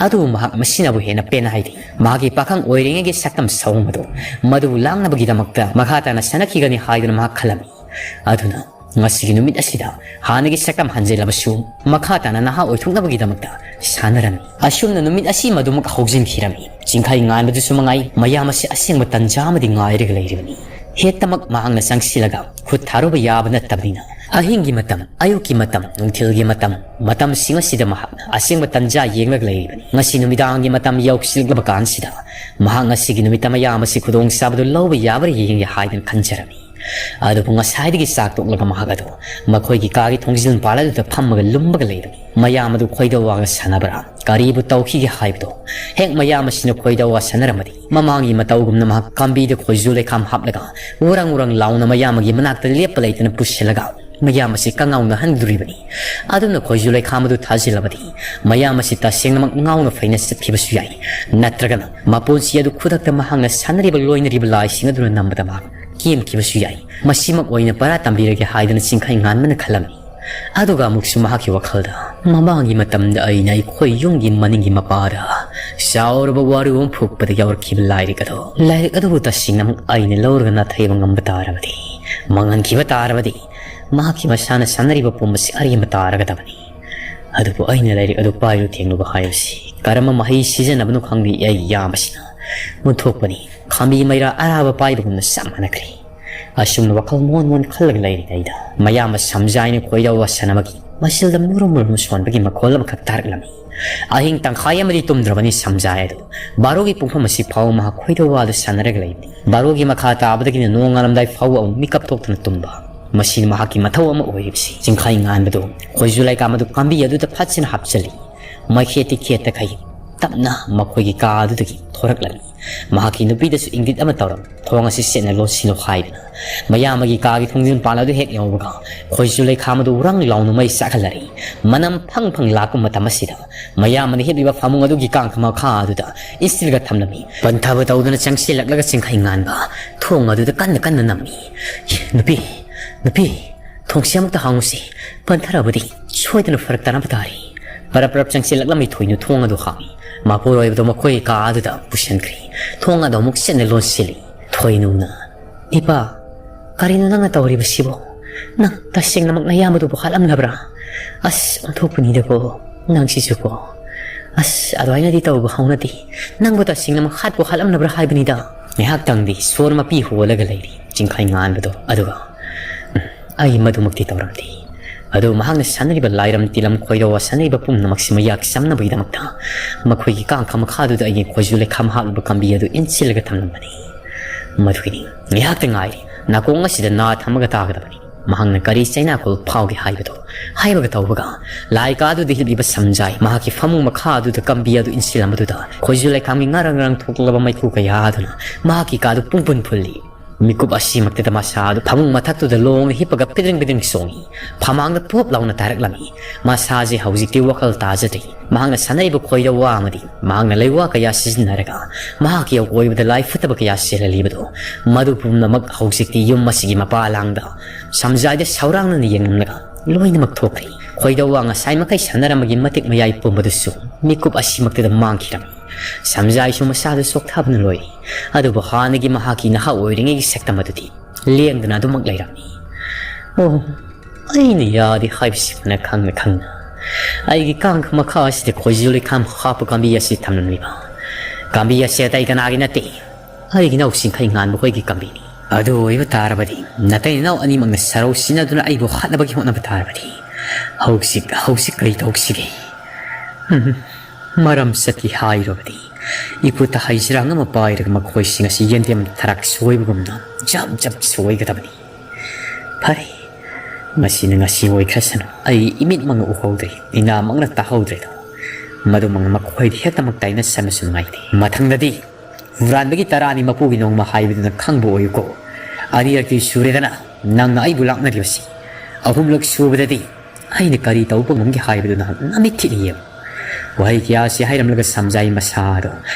ꯑꯗꯨꯕꯨ ꯃꯍꯥꯛ ꯃꯁꯤꯅꯕꯨ ꯍꯦꯟꯅ ꯄꯦꯟꯅ ꯍꯥꯏꯔꯤ꯫ ꯃꯍꯥꯛꯀꯤ ꯄꯥꯈꯪ ꯑꯣꯏꯔꯤꯉꯩꯒꯤ ꯁꯛꯇꯝ ꯁꯑꯣꯡ ꯑꯗꯨ ꯃꯗꯨ ꯂꯥꯡꯅꯕꯒꯤꯗꯃꯛꯇ ꯃꯈꯥ ꯇꯥꯅ ꯁꯥꯟꯅꯈꯤꯒꯅꯤ ꯍꯥꯏꯗꯨꯅ ꯃꯍꯥꯛ ꯈꯜꯂꯝꯃꯤ꯫ ꯑꯗꯨꯅ ꯉꯁꯤꯒꯤ ꯅꯨꯃꯤꯠ ꯑꯁꯤꯗ ꯍꯥꯟꯅꯒꯤ ꯁꯛꯇꯝ ꯍꯟꯖꯤꯜꯂꯕꯁꯨ ꯃꯈꯥ ꯇꯥꯅ ꯅꯍꯥ ꯑꯣꯏꯊꯣꯛꯅꯕꯒꯤꯗꯃꯛꯇ ꯁꯥꯟꯅꯔꯝꯃꯤ꯫ ꯑꯁꯨꯝꯅ ꯅꯨꯃꯤꯠ ꯑꯁꯤ ꯃꯗꯨꯃꯛ ꯍꯧꯖꯤꯟꯈꯤꯔꯝꯃꯤ꯫ ꯆꯤꯡꯈꯩ ꯉꯥꯟꯕꯗꯨꯁꯨ ꯃꯉꯥꯏ ꯃꯌꯥꯝ ꯑꯁꯤ ꯑꯁꯦꯡꯕ ꯇꯟꯖꯥ ꯑꯃꯗꯤ ꯉꯥꯏꯔꯒ ꯂꯩꯔꯤꯕꯅꯤ꯫ ꯍꯦꯛꯇꯃꯛ ꯃꯍꯥꯛꯅ ꯆꯪꯁꯤꯜꯂꯒ ꯈꯨꯠ ꯊꯥꯔꯨꯕ ꯌꯥꯕ ꯅꯠꯇꯕꯅꯤꯅ ꯑꯍꯤꯡꯒꯤ ꯃꯇꯝ, ꯑꯌꯨꯛꯀꯤ ꯃꯇꯝ, ꯅꯨꯡꯊꯤꯜꯒꯤ ꯃꯇꯝ, ꯃꯇꯝꯁꯤꯡ ꯑꯁꯤꯗ ꯃꯍꯥꯛꯅ ꯑꯁꯦꯡꯕ ꯇꯟꯖꯥ ꯌꯦꯡꯂꯒ ꯂꯩꯔꯤꯕꯅꯤ꯫ ꯉꯁꯤ ꯅꯨꯃꯤꯗꯥꯡꯒꯤ ꯃꯇꯝ ꯌꯧꯁꯤꯜꯂꯛꯂꯕ ꯀꯥꯟꯁꯤꯗ ꯃꯍꯥꯛ ꯉꯁꯤꯒꯤ ꯅꯨꯃꯤꯠꯇ ꯃꯌꯥꯝ ꯑꯁꯤ ꯈꯨꯗꯣꯡꯆꯥꯕꯗꯨ ꯂꯧꯕ ꯌꯥꯕ꯭ꯔꯥ ꯌꯦꯡꯒꯦ ꯍꯥꯏꯗꯨꯅ ꯈꯟꯖꯔꯝꯃꯤ꯫ ꯑꯗꯨꯕꯨ ꯉꯁꯥꯏꯗꯒꯤ ꯆꯥꯛ ꯇꯣꯛꯂꯒ ꯃꯍꯥꯛ ꯑꯗꯨ ꯃꯈꯣꯏꯒꯤ ꯀꯥꯒꯤ ꯊꯣꯡꯖꯤꯜ ꯃꯄꯥꯜ ꯑꯗꯨꯗ ꯐꯝꯃꯒ ꯂꯨꯝꯕꯒ ꯂꯩꯔꯝꯃꯤ꯫ ꯃꯌꯥꯝ ꯑꯗꯨ ꯈꯣꯏꯗꯧ ꯋꯥꯒ ꯁꯥꯟꯅꯕ꯭ꯔꯥ, ꯀꯔꯤꯕꯨ ꯇꯧꯈꯤꯒꯦ ꯍꯥꯏꯕꯗꯣ꯫ ꯍꯦꯛ ꯃꯌꯥꯝ ꯑꯁꯤꯅ ꯈꯣꯏꯗꯧ ꯋꯥ ꯁꯥꯟꯅꯔꯝꯃꯗꯤ ꯃꯃꯥꯡꯒꯤ ꯃꯇꯧꯒꯨꯝꯅ ꯃꯍꯥꯛ ꯀꯥꯝꯕꯤꯗ ꯈꯣꯏꯖꯨ ꯂꯩꯈꯥꯝ ꯍꯥꯞꯂꯒ ꯎꯔꯪ ꯎꯔꯪ ꯂꯥꯎꯅ ꯃꯌꯥꯝ ꯑꯃꯒꯤ ꯃꯅꯥꯛꯇ ꯂꯦꯞꯄ ꯂꯩꯇꯅ ꯄꯨꯁꯤꯜꯂꯒ ꯃꯌꯥꯝ ꯑꯁꯤ ꯀꯉꯥꯎꯅꯍꯟꯗꯣꯔꯤꯕꯅꯤ꯫ ꯑꯗꯨꯅ ꯈꯣꯏꯖꯨ ꯂꯩꯈꯥꯝ ꯑꯗꯨ ꯊꯥꯖꯤꯜꯂꯕꯗꯤ ꯃꯌꯥꯝ ꯑꯁꯤ ꯇꯁꯦꯡꯅꯃꯛ ꯉꯥꯎꯅ ꯐꯩꯅ ꯆꯠꯈꯤꯕꯁꯨ ꯌꯥꯏ꯫ ꯅꯠꯇ꯭ꯔꯒꯅ ꯃꯄꯣꯟꯁꯤ ꯑꯗꯨ ꯈꯨꯗꯛꯇ ꯃꯍꯥꯛꯅ ꯁꯥꯟꯅꯔꯤꯕ ꯂꯣꯏꯅꯔꯤꯕ ꯂꯥꯏꯁꯤꯡ ꯑꯗꯨꯅ ꯅꯝꯕꯗ ꯃꯍꯥꯛ ꯀꯦꯝꯈꯤꯕꯁꯨ ꯌꯥꯏ꯫ ꯃꯁꯤꯃꯛ ꯑꯣꯏꯅ ꯄꯔꯥ ꯇꯝꯕꯤꯔꯒꯦ ꯍꯥꯏꯗꯨꯅ ꯆꯤꯡꯈꯩ ꯉꯥꯟꯕꯅ ꯈꯜꯂꯝꯃꯤ꯫ ꯑꯗꯨꯒ ꯑꯃꯨꯛꯁꯨ ꯃꯍꯥꯛꯀꯤ ꯋꯥꯈꯜꯗ ꯃꯃꯥꯡꯒꯤ ꯃꯇꯝꯗ ꯑꯩꯅ ꯑꯩꯈꯣꯏ ꯌꯨꯝꯒꯤ ꯃꯅꯤꯡꯒꯤ ꯃꯄꯥꯗ ꯆꯥꯎꯔꯕ ꯋꯥꯔꯨ ꯑꯃ ꯐꯨꯛꯄꯗ ꯌꯥꯎꯔꯛꯈꯤꯕ ꯂꯥꯏꯔꯤꯛ ꯑꯗꯣ, ꯂꯥꯏꯔꯤꯛ ꯑꯗꯨꯕꯨ ꯇꯁꯦꯡꯅꯃꯛ ꯑꯩꯅ ꯂꯧꯔꯒ ꯅꯥꯊꯩꯕ ꯉꯝꯕ ꯇꯥꯔꯕꯗꯤ, ꯃꯥꯡꯍꯟꯈꯤꯕ ꯇꯥꯔꯕꯗꯤ, ꯃꯍꯥꯛꯀꯤ ꯃꯁꯥꯅ ꯁꯥꯟꯅꯔꯤꯕ ꯄꯨꯝꯕꯁꯤ ꯑꯔꯦꯝꯕ ꯇꯥꯔꯒꯗꯕꯅꯤ꯫ ꯑꯗꯨꯕꯨ ꯑꯩꯅ ꯂꯥꯏꯔꯤꯛ ꯑꯗꯨ ꯄꯥꯏꯔꯨ ꯊꯦꯡꯂꯨꯕ ꯍꯥꯏꯕꯁꯤ ꯀꯔꯝꯕ ꯃꯍꯩ ꯁꯤꯖꯤꯟꯅꯕꯅꯣ ꯈꯪꯗꯦ꯫ ꯑꯩ ꯌꯥꯝꯕꯁꯤꯅ ꯃꯨꯟꯊꯣꯛꯄꯅꯤ꯫ ꯈꯥꯝꯕꯤ ꯃꯩꯔꯥ ꯑꯔꯥꯕ ꯄꯥꯏꯕꯒꯨꯝꯅ ꯆꯞ ꯃꯥꯟꯅꯈ꯭ꯔꯦ꯫ ꯑꯁꯨꯝꯅ ꯋꯥꯈꯜ ꯃꯣꯟ ꯃꯣꯟ ꯈꯜꯂꯒ ꯂꯩꯔꯤꯉꯩꯗ ꯃꯌꯥꯝꯕ ꯁꯝꯖꯥꯏꯅ ꯈꯣꯏꯗꯧ ꯋꯥꯁꯟ ꯑꯃꯒꯤ ꯃꯁꯤꯜꯗ ꯃꯨꯔꯨꯝ ꯃꯨꯔꯨꯝ ꯁꯣꯟꯕꯒꯤ ꯃꯈꯣꯜ ꯑꯃꯈꯛ ꯇꯥꯔꯛꯂꯝꯃꯤ꯫ ꯑꯍꯤꯡ ꯇꯪꯈꯥꯏ ꯑꯃꯗꯤ ꯇꯨꯝꯗ꯭ꯔꯕꯅꯤ ꯁꯝꯖꯥꯏ ꯑꯗꯨ꯫ ꯕꯥꯔꯣꯒꯤ ꯄꯨꯡꯐꯝ ꯑꯁꯤ ꯐꯥꯎ ꯃꯍꯥꯛ ꯈꯣꯏꯗꯧ ꯋꯥꯗ ꯁꯥꯟꯅꯔꯒ ꯂꯩꯕꯅꯤ꯫ ꯕꯥꯔꯣꯒꯤ ꯃꯈꯥ ꯇꯥꯕꯗꯒꯤꯅ ꯅꯣꯡꯉꯥꯜꯂꯝꯗꯥꯏ ꯐꯥꯎꯕ ꯑꯃꯨꯛ ꯃꯤꯀꯞ ꯊꯣꯛꯇꯅ ꯇꯨꯝꯕ꯫ ꯃꯁꯤꯅ ꯃꯍꯥꯛꯀꯤ ꯃꯊꯧ ꯑꯃ ꯑꯣꯏꯔꯤꯕꯁꯤ꯫ ꯆꯤꯡꯈꯥꯏ ꯉꯥꯟꯕꯗꯨ ꯈꯣꯏꯖꯨ ꯂꯩꯈꯥꯝ ꯑꯗꯨ ꯄꯥꯝꯕꯤ ꯑꯗꯨꯗ ꯐꯠꯁꯤꯅ ꯍꯥꯞꯆꯤꯜꯂꯤ꯫ ꯃꯩꯈꯦꯠꯇꯤ ꯈꯦꯠꯇꯈꯩ ꯇꯞꯅ ꯃꯈꯣꯏꯒꯤ ꯀꯥ ꯑꯗꯨꯗꯒꯤ ꯊꯣꯔꯛꯂꯝꯃꯤ꯫ ꯃꯍꯥꯛꯀꯤ ꯅꯨꯄꯤꯗꯁꯨ ꯏꯪꯒꯤꯠ ꯑꯃ ꯇꯧꯔꯝꯃꯤ꯫ "ꯊꯣꯡ ꯑꯁꯤ ꯆꯦꯠꯅ ꯂꯣꯟꯁꯤꯜꯂꯨ" ꯍꯥꯏꯗꯅ꯫ ꯃꯌꯥꯝꯕꯒꯤ ꯀꯥꯒꯤ ꯊꯣꯡꯖꯤꯟ ꯄꯥꯜ ꯑꯗꯨ ꯍꯦꯛ ꯌꯧꯕꯒ ꯈꯣꯏꯖꯨ ꯂꯩꯈꯥꯝ ꯑꯗꯨ ꯎꯔꯪ ꯂꯥꯎꯅ ꯃꯩ ꯆꯥꯛꯍꯜꯂꯔꯤ꯫ ꯃꯅꯝ ꯐꯪ ꯐꯪ ꯂꯥꯛꯄ ꯃꯇꯝ ꯑꯁꯤꯗ ꯃꯌꯥꯝꯕꯅ ꯍꯤꯞꯂꯤꯕ ꯐꯃꯨꯡ ꯑꯗꯨꯒꯤ ꯀꯥꯡꯈ ꯃꯈꯥ ꯑꯗꯨꯗ ꯏꯟꯁꯤꯜꯂꯒ ꯊꯝꯂꯝꯃꯤ꯫ ꯄꯟꯊꯕ ꯇꯧꯗꯅ ꯆꯪꯁꯤꯜꯂꯛꯂꯒ ꯆꯤꯡꯈꯩ ꯉꯥꯟꯕ ꯊꯣꯡ ꯑꯗꯨꯗ ꯀꯟꯅ ꯀꯟꯅ ꯅꯝꯃꯤ꯫ "ꯅꯨꯄꯤ, ꯅꯨꯄꯤ, ꯊꯣꯡꯁꯤ ꯑꯃꯨꯛꯇ ꯍꯥꯡꯉꯨꯁꯤ꯫ ꯄꯟꯊꯔꯕꯗꯤ ꯁꯣꯏꯗꯅ ꯐꯔꯛ ꯇꯥꯅꯕ ꯇꯥꯔꯤ꯫" ꯄꯔꯞ ꯄꯔꯞ ꯆꯪꯁꯤꯜꯂꯛꯂꯝꯃꯤ ꯊꯣꯏꯅꯨ ꯊꯣꯡ ꯑꯗꯨ ꯍꯥꯡꯉꯤ꯫ ꯃꯄꯨꯔꯣꯏꯕꯗꯣ ꯃꯈꯣꯏꯒꯤ ꯀꯥ ꯑꯗꯨꯗ ꯄꯨꯁꯤꯟꯈ꯭ꯔꯤ꯫ ꯊꯣꯡ ꯑꯗꯨ ꯑꯃꯨꯛ ꯆꯦꯠꯅ ꯂꯣꯟꯁꯤꯜꯂꯤ꯫ ꯊꯣꯏꯅꯨꯅ, "ꯏꯄꯥ, ꯀꯔꯤꯅꯣ ꯅꯪꯅ ꯇꯧꯔꯤꯕꯁꯤꯕꯣ? ꯅꯪ ꯇꯁꯦꯡꯅꯃꯛ ꯅꯌꯥꯝꯕꯗꯨꯕꯨ ꯍꯥꯠꯂꯝꯂꯕ꯭ꯔꯥ? ꯑꯁ, ꯑꯣꯟꯊꯣꯛꯄꯅꯤꯗꯀꯣ, ꯅꯪꯁꯤꯁꯨꯀꯣ꯫ ꯑꯁ, ꯑꯗꯨꯃꯥꯏꯅꯗꯤ ꯇꯧꯕ ꯍꯧꯅꯗꯦ꯫ ꯅꯪꯕꯨ ꯇꯁꯦꯡꯅꯃꯛ ꯍꯥꯠꯄꯨ ꯍꯥꯠꯂꯝꯂꯕ꯭ꯔꯥ ꯍꯥꯏꯕꯅꯤꯗ?" ꯉꯥꯏꯍꯥꯛꯇꯪꯗꯤ ꯁꯣꯔ ꯃꯄꯤ ꯍꯣꯜꯂꯒ ꯂꯩꯔꯤ ꯆꯤꯡꯈꯩ ꯉꯥꯟꯕꯗꯣ꯫ ꯑꯗꯨꯒ, "ꯎꯝ, ꯑꯩ ꯃꯗꯨꯃꯛꯇꯤ ꯇꯧꯔꯝꯗꯦ꯫ ꯑꯗꯨ ꯃꯍꯥꯛꯅ ꯁꯥꯟꯅꯔꯤꯕ ꯂꯥꯏꯔꯝ ꯇꯤꯂꯝ ꯈꯣꯏꯔꯧ ꯁꯥꯟꯅꯔꯤꯕ ꯄꯨꯝꯅꯃꯛꯁꯤ ꯃꯌꯥꯛ ꯆꯝꯅꯕꯒꯤꯗꯃꯛꯇ ꯃꯈꯣꯏꯒꯤ ꯀꯥꯡꯈ ꯃꯈꯥꯗꯨꯗ ꯑꯩꯒꯤ ꯈꯣꯏꯖꯨ ꯂꯩꯈꯥꯝ ꯍꯥꯞꯂꯤꯕ ꯀꯥꯝꯕꯤ ꯑꯗꯨ ꯏꯟꯁꯤꯜꯂꯒ ꯊꯝꯂꯝꯕꯅꯤ꯫ ꯃꯗꯨꯒꯤꯅꯤ꯫ ꯉꯥꯏꯍꯥꯛꯇ ꯉꯥꯏꯔꯤ꯫ ꯅꯥꯀꯣꯡ ꯑꯁꯤꯗ ꯅꯥ ꯊꯝꯃꯒ ꯇꯥꯒꯗꯕꯅꯤ꯫ ꯃꯍꯥꯛꯅ ꯀꯔꯤ ꯆꯩꯅꯥꯈꯣꯜ ꯐꯥꯎꯒꯦ ꯍꯥꯏꯕꯗꯨ ꯍꯥꯏꯕꯒ ꯇꯧꯕꯒ ꯂꯥꯏ ꯀꯥꯗꯨꯗ ꯍꯤꯞꯂꯤꯕ ꯁꯝꯖꯥꯏ ꯃꯍꯥꯛꯀꯤ ꯐꯃꯨꯡ ꯃꯈꯥ ꯑꯗꯨꯗ ꯀꯥꯝꯕꯤ ꯑꯗꯨ ꯏꯟꯁꯤꯜꯂꯝꯕꯗꯨꯗ ꯈꯣꯏꯖꯨ ꯂꯩꯈꯥꯝꯒꯤ ꯉꯔꯪ ꯉꯔꯪ ꯊꯣꯛꯂꯕ ꯃꯩꯈꯨ ꯀꯌꯥ ꯑꯗꯨꯅ ꯃꯍꯥꯛꯀꯤ ꯀꯥꯗꯨ ꯄꯨꯡ ꯄꯨꯟ ꯐꯨꯜꯂꯤ꯫ ꯃꯤꯀꯨꯞ ꯑꯁꯤꯃꯛꯇꯗ ꯃꯁꯥ ꯑꯗꯨ ꯐꯃꯨꯡ ꯃꯊꯛꯇꯨꯗ ꯂꯣꯡꯅ ꯍꯤꯞꯄꯒ ꯄꯤꯗ꯭ꯔꯤꯡ ꯄꯤꯗ꯭ꯔꯤꯡ ꯆꯣꯡꯏ꯫ ꯐꯃꯥꯡꯗ ꯄꯣꯞ ꯂꯥꯎꯅ ꯇꯥꯔꯛꯂꯝꯃꯤ꯫ ꯃꯁꯥꯁꯦ ꯍꯧꯖꯤꯛꯇꯤ ꯋꯥꯈꯜ ꯇꯥꯖꯗ꯭ꯔꯤ꯫ ꯃꯍꯥꯛꯅ ꯁꯥꯟꯅꯔꯤꯕ ꯈꯣꯏꯔꯧ ꯋꯥ ꯑꯃꯗꯤ ꯃꯍꯥꯛꯅ ꯂꯩꯋꯥ ꯀꯌꯥ ꯁꯤꯖꯤꯟꯅꯔꯒ ꯃꯍꯥꯛꯀꯤ ꯑꯀꯣꯏꯕꯗ ꯂꯥꯏ ꯐꯠꯇꯕ ꯀꯌꯥ ꯆꯦꯜꯍꯜꯂꯤꯕꯗꯣ, ꯃꯗꯨ ꯄꯨꯝꯅꯃꯛ ꯍꯧꯖꯤꯛꯇꯤ ꯌꯨꯝ ꯑꯁꯤꯒꯤ ꯃꯄꯥꯂꯥꯡꯗ ꯁꯝꯖꯥꯏꯗ ꯁꯧꯔꯥꯡꯅꯅ ꯌꯦꯡꯂꯝꯂꯒ ꯂꯣꯏꯅꯃꯛ ꯊꯣꯛꯈ꯭ꯔꯦ꯫ ꯈꯣꯏꯗꯧ ꯋꯥ ꯉꯁꯥꯏ ꯃꯈꯩ ꯁꯥꯟꯅꯔꯝꯕꯒꯤ ꯃꯇꯤꯛ ꯃꯌꯥꯏ ꯄꯨꯝꯕꯗꯨꯁꯨ ꯃꯤꯀꯨꯞ ꯑꯁꯤꯃꯛꯇꯗ ꯃꯥꯡꯈꯤꯔꯝꯃꯤ꯫ ꯁꯝꯖꯥꯏꯁꯨ ꯃꯁꯥꯗꯨ ꯆꯣꯛꯊꯕꯅ ꯂꯣꯏꯔꯦ꯫ ꯑꯗꯨꯕꯨ ꯍꯥꯟꯅꯒꯤ ꯃꯍꯥꯛꯀꯤ ꯅꯍꯥ ꯑꯣꯏꯔꯤꯉꯩꯒꯤ ꯁꯛꯇꯝ ꯑꯗꯨꯗꯤ ꯂꯦꯡꯗꯅ ꯑꯗꯨꯃꯛ ꯂꯩꯔꯝꯃꯤ꯫ ꯑꯣ, ꯑꯩꯅ ꯌꯥꯗꯦ ꯍꯥꯏꯕꯁꯤ ꯐꯅ ꯈꯪꯅ ꯈꯪꯅ ꯑꯩꯒꯤ ꯀꯥꯡꯈ ꯃꯈꯥ ꯑꯁꯤꯗ ꯈꯣꯏꯖꯨ ꯂꯩꯈꯥꯝ ꯍꯥꯞꯄ ꯀꯥꯝꯕꯤ ꯑꯁꯤ ꯊꯝꯂꯝꯂꯤꯕ꯫ ꯀꯥꯝꯕꯤ ꯑꯁꯤ ꯑꯇꯩ ꯀꯅꯥꯒꯤ ꯅꯠꯇꯦ, ꯑꯩꯒꯤ ꯏꯅꯥꯎ ꯆꯤꯡꯈꯩ ꯉꯥꯟꯕ ꯈꯣꯏꯒꯤ ꯀꯥꯝꯕꯤꯅꯤ꯫ ꯑꯗꯨ ꯑꯣꯏꯕ ꯇꯥꯔꯕꯗꯤ ꯅꯇꯩ ꯅꯅꯥꯎ ꯑꯅꯤꯃꯛꯅ ꯁꯔꯧ ꯁꯤꯟꯅꯗꯨꯅ ꯑꯩꯕꯨ ꯍꯥꯠꯅꯕꯒꯤ ꯍꯣꯠꯅꯕ ꯇꯥꯔꯕꯗꯤ "ꯍꯧꯖꯤꯛ, ꯍꯧꯖꯤꯛ ꯀꯔꯤ ꯇꯧꯁꯤꯒꯦ?" ꯎꯝ, ꯃꯔꯝ ꯆꯠꯀꯦ ꯍꯥꯏꯔꯕꯗꯤ, ꯏꯈꯨꯠꯇ ꯍꯩꯖꯤꯔꯥꯡ ꯑꯃ ꯄꯥꯏꯔꯒ ꯃꯈꯣꯏꯁꯤꯡ ꯑꯁꯤ ꯌꯦꯟꯗꯦꯝ ꯊꯔꯥꯛ ꯁꯣꯏꯕꯒꯨꯝꯅ ꯖꯞ ꯖꯞ ꯁꯣꯏꯒꯗꯕꯅꯤ꯫ ꯐꯔꯦ, ꯃꯁꯤꯅ ꯉꯁꯤ ꯑꯣꯏꯈ꯭ꯔꯁꯅꯨ꯫ ꯑꯩ ꯏꯃꯤꯠꯃꯛꯅ ꯎꯍꯧꯗ꯭ꯔꯦ, ꯏꯅꯥꯃꯛꯅ ꯇꯥꯍꯧꯗ꯭ꯔꯦꯗꯣ꯫ ꯃꯗꯨꯃꯛꯅ ꯃꯈꯣꯏꯗ ꯍꯦꯛꯇꯃꯛ ꯇꯥꯏꯅꯁꯟꯕꯁꯨ ꯅꯨꯡꯉꯥꯏꯇꯦ꯫ ꯃꯊꯪꯗꯗꯤ ꯍꯨꯔꯥꯟꯕꯒꯤ ꯇꯔꯥꯅꯤ ꯃꯄꯨꯒꯤ ꯅꯣꯡꯃ ꯍꯥꯏꯕꯗꯨꯅ ꯈꯪꯕ ꯑꯣꯏꯌꯨꯀꯣ꯫ ꯑꯅꯤꯔꯛꯇꯤ ꯁꯨꯔꯦꯗꯅ ꯅꯪꯅ ꯑꯩꯕꯨ ꯂꯥꯛꯅꯔꯤꯕꯁꯤ꯫ ꯑꯍꯨꯝꯂꯛ ꯁꯨꯕꯗꯗꯤ ꯑꯩꯅ ꯀꯔꯤ ꯇꯧꯕ ꯉꯝꯒꯦ ꯍꯥꯏꯕꯗꯨ ꯅꯍꯥꯛ ꯅꯃꯤꯠ ꯊꯤꯅ ꯌꯦꯡꯉꯨ꯫ ꯋꯥꯍꯩ ꯀꯌꯥꯁꯤ ꯍꯥꯏꯔꯝꯂꯒ ꯁꯝꯖꯥꯏ ꯃꯁꯥꯗꯣ